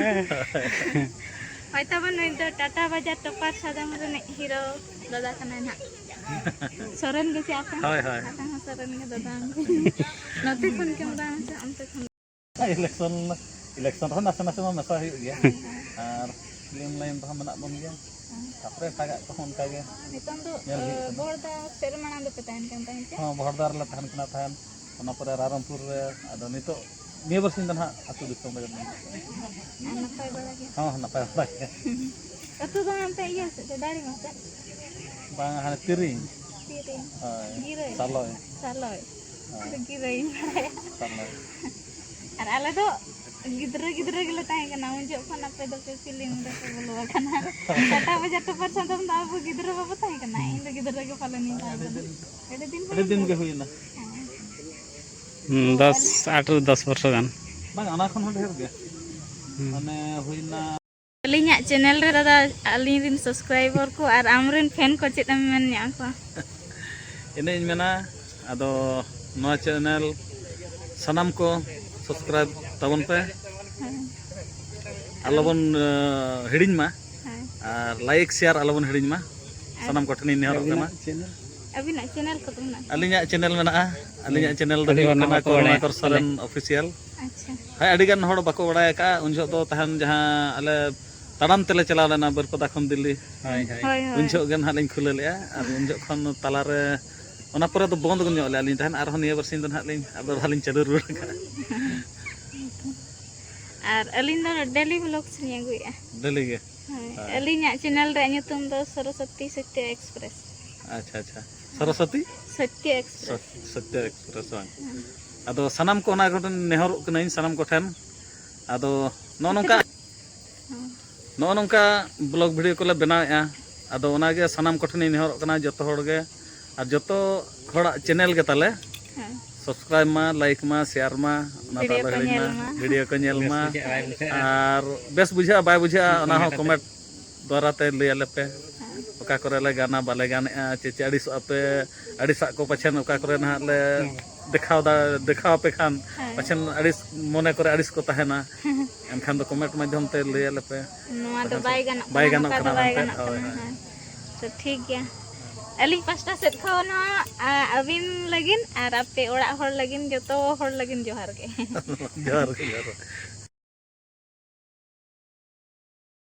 ᱦᱳᱭ ᱛᱟᱵᱚᱱ ᱱᱩᱭ ᱫᱚ ᱴᱟᱴᱟ ᱵᱟᱡᱟᱨ ᱴᱚᱯᱟᱨ ᱥᱟᱫᱚᱢ ᱨᱤᱱᱤᱡ ᱦᱤᱨᱳ ᱫᱟᱫᱟ ᱠᱟᱱᱟᱭ ᱱᱟᱦᱟᱜ᱾ ᱥᱚᱨᱮᱱ ᱜᱮ ᱪᱮ ᱟᱯᱮ ᱦᱚᱸ? ᱦᱳᱭ, ᱦᱳᱭ᱾ ᱟᱯᱮ ᱦᱚᱸ ᱥᱚᱨᱮᱱ ᱜᱮ ᱫᱟᱫᱟ᱾ ᱱᱚᱛᱮ ᱠᱷᱚᱱ ᱠᱮᱢ ᱵᱟᱝ ᱥᱮ ᱚᱱᱛᱮ ᱠᱷᱚᱱ? ᱤᱞᱮᱠᱥᱚᱱ, ᱤᱞᱮᱠᱥᱚᱱ ᱨᱮᱦᱚᱸ ᱱᱟᱥᱮ ᱱᱟᱥᱮ ᱢᱟ ᱢᱮᱥᱟ ᱦᱩᱭᱩᱜ ᱜᱮᱭᱟ᱾ ᱦᱮᱸ, ᱦᱮᱸ᱾ ᱟᱨ ᱯᱷᱤᱞᱢ ᱞᱟᱭᱤᱱ ᱨᱮᱦᱚᱸ ᱢᱮᱱᱟᱜ ᱵᱚᱱ ᱜᱮᱭᱟ᱾ ᱦᱮᱸ᱾ ᱛᱟᱯᱚᱨᱮ ᱮᱴᱟᱜᱟᱜ ᱠᱚᱦᱚᱸ ᱚᱱᱠᱟ ᱜᱮ ᱱᱤᱛᱚᱝ ᱫᱚ, ᱧᱮᱞ ᱦᱩᱭᱩᱜ ᱮ, ᱠᱟᱱᱟ᱾ ᱵᱚᱦᱚᱲᱫᱟ ᱥᱮᱫ ᱨᱮ ᱢᱟᱲᱟᱝ ᱫᱚᱯᱮ ᱛᱟᱦᱮᱱ ᱠᱟᱱ ᱛᱟᱦᱮᱸᱫ ᱪᱮ? ᱦᱚᱸ, ᱵᱚᱦᱚᱲᱫᱟ ᱨᱮᱞᱮ ᱛᱟᱦᱮᱱ ᱠᱟᱱᱟ ᱛᱟᱦᱮᱸᱫ᱾ ᱚᱱᱟ ᱯᱚᱨᱮ ᱨᱟᱭᱨᱚᱝᱯᱩᱨ ᱨᱮ, ᱟᱫᱚ ᱱᱤᱛᱚᱜ ᱱᱤᱭᱟᱹ ᱵᱟᱨ ᱥᱤᱧ ᱫᱚ ᱱᱟᱦᱟᱜ ᱟᱹᱛᱩ ᱫᱤᱥᱚᱢ ᱨᱮ ᱢᱮᱱᱟᱜ ᱞᱤᱧᱟ᱾ ᱟᱨ ᱱᱟᱯᱟᱭ ᱵᱟᱲᱟ ᱜᱮ? ᱦᱚᱸ, ᱱᱟᱯᱟᱭ ᱵᱟᱲᱟ ᱜᱮ᱾ ᱟᱹᱛᱩ ᱫᱚ ᱦᱟᱱᱛᱮ ᱤᱭᱟᱹ ᱥᱮᱫ ᱥᱮ ᱫᱟᱲᱮ ᱢᱟ ᱥᱮᱫ? ᱵᱟᱝ, ᱦᱟᱱᱮ ᱛᱤᱨᱤᱧ᱾ ᱛᱤᱨᱤᱧ᱾ ᱦᱳᱭ, ᱜᱤᱨᱟᱹᱭ? ᱥᱟᱞᱚᱭ᱾ ᱥᱟᱞᱚᱭ᱾ ᱦᱳᱭ᱾ ᱤᱧ ᱫᱚ ᱜᱤᱨᱟᱹᱭ ᱤᱧ ᱵᱟᱲᱟᱭᱟ᱾ ᱥᱟᱞᱚᱭ᱾ ᱟᱨ ᱟᱞᱮ ᱫᱚ ᱜᱤᱫᱽᱨᱟᱹ ᱜᱤᱫᱽᱨᱟᱹ ᱜᱮᱞᱮ ᱛᱟᱦᱮᱸ ᱠᱟᱱᱟ, ᱩᱱ ᱡᱚᱠᱷᱚᱱ ᱠᱷᱚᱱ ᱟᱯᱮ ᱫᱚᱯᱮ ᱯᱷᱤᱞᱢ ᱨᱮᱯᱮ ᱵᱚᱞᱚ ᱟᱠᱟᱱᱟ᱾ ᱴᱟᱴᱟ ᱵᱟᱡᱟᱨ ᱴᱚᱯᱟᱨ ᱥᱟᱫᱚᱢ ᱫᱚ ᱟᱵᱚ ᱜᱤᱫᱽᱨᱟᱹ ᱵᱟᱵᱚ ᱛᱟᱦᱮᱸ ᱠᱟᱱᱟ, ᱤᱧ ᱫᱚ ᱜᱤᱫᱽᱨᱟᱹ ᱜᱮ ᱯᱟᱞᱮᱱᱤᱧ ᱛᱟᱦᱮᱸ ᱠᱟᱱᱟ᱾ ᱟᱹᱰᱤ ᱫᱤᱱ ᱟᱹᱰᱤ ᱫᱤᱱ ᱦᱩᱭᱱᱟ᱾ ᱜᱮ ᱦᱩᱭᱱᱟ᱾ ᱦᱮᱸ᱾ ᱦᱩᱸ, ᱫᱚᱥ, ᱟᱴ ᱨᱮ ᱫᱚᱥ ᱵᱚᱨᱥᱚ ᱜᱟᱱ᱾ ᱵᱟᱝ, ᱚᱱᱟ ᱠᱷᱚᱱ ᱦᱚᱸ ᱰᱷᱮᱨ ᱜᱮ᱾ ᱦᱩᱸ᱾ ᱢᱟᱱᱮ ᱦᱩᱭᱱᱟ᱾ ᱟᱹᱞᱤᱧᱟᱜ ᱪᱮᱱᱮᱞ ᱨᱮ ᱫᱟᱫᱟ, ᱟᱹᱞᱤᱧ ᱨᱮᱱ ᱥᱟᱵᱥᱠᱨᱟᱭᱵᱟᱨ ᱠᱚ ᱟᱨ ᱟᱢᱨᱮᱱ ᱯᱷᱮᱱ ᱠᱚ ᱪᱮᱫ ᱮᱢ ᱢᱮᱱ ᱧᱚᱜ ᱟᱠᱚᱣᱟ? ᱤᱱᱟᱹᱧ ᱢᱮᱱᱟ, ᱟᱫᱚ ᱱᱚᱣᱟ ᱪᱮᱱᱮᱞ ᱥᱟᱱᱟᱢ ᱠᱚ ᱥᱟᱵᱥᱠᱨᱟᱭᱤᱵ ᱛᱟᱵᱚᱱ ᱯᱮ᱾ ᱦᱮᱸ᱾ ᱟᱞᱚᱵᱚᱱ, ᱟᱸ, ᱦᱤᱲᱤᱧ ᱢᱟ᱾ ᱦᱮᱸ᱾ ᱟᱨ ᱞᱟᱭᱤᱠ, ᱥᱮᱭᱟᱨ ᱟᱞᱚᱵᱚᱱ ᱦᱤᱲᱤᱧ ᱢᱟ᱾ ᱟᱨ ᱥᱟᱱᱟᱢ ᱠᱚᱴᱷᱮᱱᱤᱧ ᱱᱮᱦᱚᱨᱚᱜ ᱠᱟᱱᱟ᱾ ᱟᱹᱵᱤᱱᱟᱜ ᱪᱮᱱᱮᱞ ᱠᱚᱫᱚ ᱢᱮᱱᱟᱜᱼᱟ? ᱟᱹᱞᱤᱧᱟᱜ ᱪᱮᱱᱮᱞ ᱢᱮᱱᱟᱜᱼᱟ᱾ ᱟᱹᱞᱤᱧᱟᱜ ᱦᱮᱸ᱾ ᱪᱮᱱᱮᱞ ᱫᱚ ᱟᱹᱰᱤ ᱦᱩᱭᱩᱜ ᱦᱚᱲ ᱱᱟᱦᱟᱜ ᱠᱟᱱᱟ ᱵᱟᱠᱚ ᱵᱟᱲᱟᱭᱟ, ᱠᱚᱨᱩᱬᱟᱠᱚᱨ ᱥᱚᱨᱮᱱ ᱛᱟᱦᱞᱮ᱾ ᱚᱯᱷᱤᱥᱤᱭᱟᱞ᱾ ᱟᱪᱪᱷᱟ᱾ ᱦᱮᱸ, ᱟᱹᱰᱤ ᱜᱟᱱ ᱦᱚᱲ ᱵᱟᱠᱚ ᱵᱟᱲᱟᱭ ᱟᱠᱟᱫᱼᱟ᱾ ᱩᱱ ᱡᱚᱦᱚᱜ ᱫᱚ ᱛᱟᱦᱮᱱ ᱡᱟᱦᱟᱸ ᱟᱞᱮ ᱛᱟᱲᱟᱢ ᱛᱮᱞᱮ ᱪᱟᱞᱟᱣ ᱞᱮᱱᱟ ᱵᱟᱹᱨᱯᱟᱫᱟ ᱠᱷᱚᱱ ᱫᱤᱞᱞᱤ᱾ ᱦᱳᱭ, ᱦᱳᱭ᱾ ᱦᱳᱭ, ᱩᱱ ᱦᱳᱭ᱾ ᱡᱚᱦᱚᱜ ᱜᱮ ᱱᱟᱦᱟᱜ ᱞᱤᱧ ᱠᱷᱩᱞᱟᱹᱣ ᱞᱮᱫᱼᱟ᱾ ᱟᱨ ᱩᱱ ᱡᱚᱦᱚᱜ ᱠᱷᱚᱱ ᱛᱟᱞᱟᱨᱮ, ᱚᱱᱟ ᱯᱚᱨᱮ ᱫᱚ ᱵᱚᱱᱫ ᱧᱚᱜ ᱞᱮᱫᱼᱟ ᱞᱤᱧ ᱛᱟᱦᱮᱱ᱾ ᱟᱨᱦᱚᱸ ᱱᱤᱭᱟᱹ ᱵᱟᱨ ᱥᱤᱧ ᱫᱚ ᱱᱟᱦᱟᱜ ᱞᱤᱧ ᱟᱫᱚ ᱫᱚᱦᱲᱟ ᱞᱤᱧ ᱪᱟᱹᱞᱩ ᱨᱩᱣᱟᱹᱲ ᱟᱠᱟᱫᱼᱟ᱾ ᱟᱨ ᱟᱹᱞᱤᱧ ᱫᱚ ᱰᱮᱞᱤ ᱵᱷᱞᱚᱜᱽᱥ ᱞᱤᱧ ᱟᱹᱜᱩᱭᱮᱫᱼᱟ᱾ ᱰᱮᱞᱤ ᱜᱮ? ᱦᱳᱭ᱾ ᱦᱳᱭ᱾ ᱟᱹᱞᱤᱧᱟᱜ ᱪᱮᱱᱮᱞ ᱨᱮᱭᱟᱜ ᱧᱩᱛᱩᱢ ᱫᱚ ᱥᱚᱨᱚᱥᱚᱛᱤ ᱥᱚᱛᱭᱚ ᱮᱠᱥᱯᱨᱮᱥ᱾ ᱟᱪᱪᱷᱟ, ᱟᱪᱪᱷᱟ᱾ ᱥᱚᱨᱚᱥᱚᱛᱤ? ᱥᱚᱛᱭᱚ ᱮᱠᱥᱯᱨᱮᱥ᱾ ᱥᱚᱛ-, ᱥᱚᱛᱭᱚ ᱮᱠᱥᱯᱨᱮᱥ ᱵᱟᱝ? ᱦᱮᱸ᱾ ᱟᱫᱚ ᱥᱟᱱᱟᱢ ᱠᱚ ᱚᱱᱟ ᱠᱚᱴᱷᱮᱱ ᱱᱮᱦᱚᱨᱚᱜ ᱠᱟᱹᱱᱟᱹᱧ, ᱥᱟᱱᱟᱢ ᱠᱚᱴᱷᱮᱱ᱾ ᱟᱫᱚ ᱱᱚᱜᱼᱚ ᱱᱚᱝᱠᱟ, ᱦᱮᱸ᱾ ᱱᱚᱜᱼᱚ ᱱᱚᱝᱠᱟ ᱵᱞᱚᱜ ᱵᱷᱤᱰᱤᱭᱳ ᱠᱚᱞᱮ ᱵᱮᱱᱟᱣᱮᱫᱼᱟ᱾ ᱟᱫᱚ ᱚᱱᱟᱜᱮ ᱥᱟᱱᱟᱢ ᱠᱚᱴᱷᱮᱱᱤᱧ ᱱᱮᱦᱚᱨᱚᱜ ᱠᱟᱱᱟ, ᱡᱚᱛᱚ ᱦᱚᱲ ᱜᱮ, ᱟᱨ ᱡᱚᱛᱚ ᱦᱚᱲᱟᱜ ᱪᱮᱱᱮᱞ ᱜᱮ ᱛᱟᱞᱮ, ᱦᱮᱸ᱾ ᱥᱟᱵᱥᱠᱨᱟᱭᱤᱵ ᱢᱟ, ᱞᱟᱭᱤᱠ ᱢᱟ, ᱥᱮᱭᱟᱨ ᱢᱟ, ᱚᱱᱟ ᱫᱚ ᱵᱷᱤᱰᱤᱭᱳ ᱟᱞᱚ ᱠᱚ ᱦᱤᱲᱤᱧ ᱧᱮᱞ ᱢᱟ, ᱢᱟ᱾ ᱵᱷᱤᱰᱤᱭᱳ ᱠᱚ ᱧᱮᱞ ᱵᱮᱥ ᱢᱟ᱾ ᱵᱩᱡᱷᱟᱹᱜᱼᱟ, ᱵᱟᱭ ᱵᱩᱡᱷᱟᱹᱜᱼᱟ᱾ ᱟᱨ ᱵᱮᱥ ᱵᱩᱡᱷᱟᱹᱜᱼᱟ, ᱵᱟᱭ ᱵᱩᱡᱷᱟᱹᱜᱼᱟ, ᱚᱱᱟ ᱦᱚᱸ ᱠᱚᱢᱮᱱᱴ ᱠᱟᱛᱮ᱾ ᱠᱚᱢᱮᱱᱴ ᱫᱚᱣᱟᱨᱟ ᱛᱮ ᱞᱟᱹᱭ ᱟᱞᱮ ᱯᱮ᱾ ᱚᱠᱟ ᱠᱚᱨᱮ ᱞᱮ ᱜᱟᱱᱟ, ᱵᱟᱞᱮ ᱜᱟᱱᱮᱜᱼᱟ, ᱪᱮ ᱪᱮ ᱟᱹᱲᱤᱥᱚᱜᱼᱟ ᱯᱮ, ᱟᱹᱲᱤᱥᱟᱜ ᱠᱚ ᱯᱟᱪᱷᱮᱱ ᱚᱠᱟ ᱠᱚᱨᱮ ᱱᱟᱦᱟᱜ ᱞᱮ ᱫᱮᱠᱷᱟᱣ ᱫᱟ, ᱫᱮᱠᱷᱟᱣ ᱟᱯᱮ ᱠᱷᱟᱱ ᱯᱟᱪᱷᱮᱱ ᱟᱹᱲᱤᱥ, ᱢᱚᱱᱮ ᱠᱚᱨᱮ ᱟᱹᱲᱤᱥ ᱠᱚ ᱛᱟᱦᱮᱱᱟ᱾ ᱮᱱᱠᱷᱟᱱ ᱫᱚ comment ᱢᱟᱫᱽᱫᱷᱚᱢ ᱛᱮ ᱞᱟᱹᱭ ᱟᱞᱮ ᱯᱮ᱾ ᱱᱚᱣᱟ ᱫᱚ ᱵᱟᱠᱷᱟᱱ ᱵᱟᱭ ᱜᱟᱱᱚᱜ ᱵᱟᱭ ᱠᱟᱱᱟ, ᱜᱟᱱᱚᱜ ᱱᱚᱝᱠᱟ ᱫᱚ ᱠᱟᱱᱟ ᱵᱟᱭ ᱢᱮᱱᱛᱮ᱾ ᱜᱟᱱᱚᱜ ᱦᱳᱭ, ᱠᱟᱱᱟ᱾ ᱦᱳᱭ᱾ ᱦᱮᱸ᱾ ᱛᱚ, ᱴᱷᱤᱠ ᱜᱮᱭᱟ᱾ ᱟᱹᱞᱤᱧ ᱯᱟᱥᱴᱟ ᱥᱮᱫ ᱠᱷᱚᱱ ᱦᱚᱸ, ᱟ, ᱟᱹᱵᱤᱱ ᱞᱟᱹᱜᱤᱫ ᱟᱨ ᱟᱯᱮ ᱚᱲᱟᱜ ᱦᱚᱲ ᱞᱟᱹᱜᱤᱫ, ᱡᱚᱛᱚ ᱦᱚᱲ ᱞᱟᱹᱜᱤᱫ ᱡᱚᱦᱟᱨ ᱜᱮ᱾ ᱡᱚᱦᱟᱨ ᱜᱮ, ᱡᱚᱦᱟᱨ ᱜᱮ᱾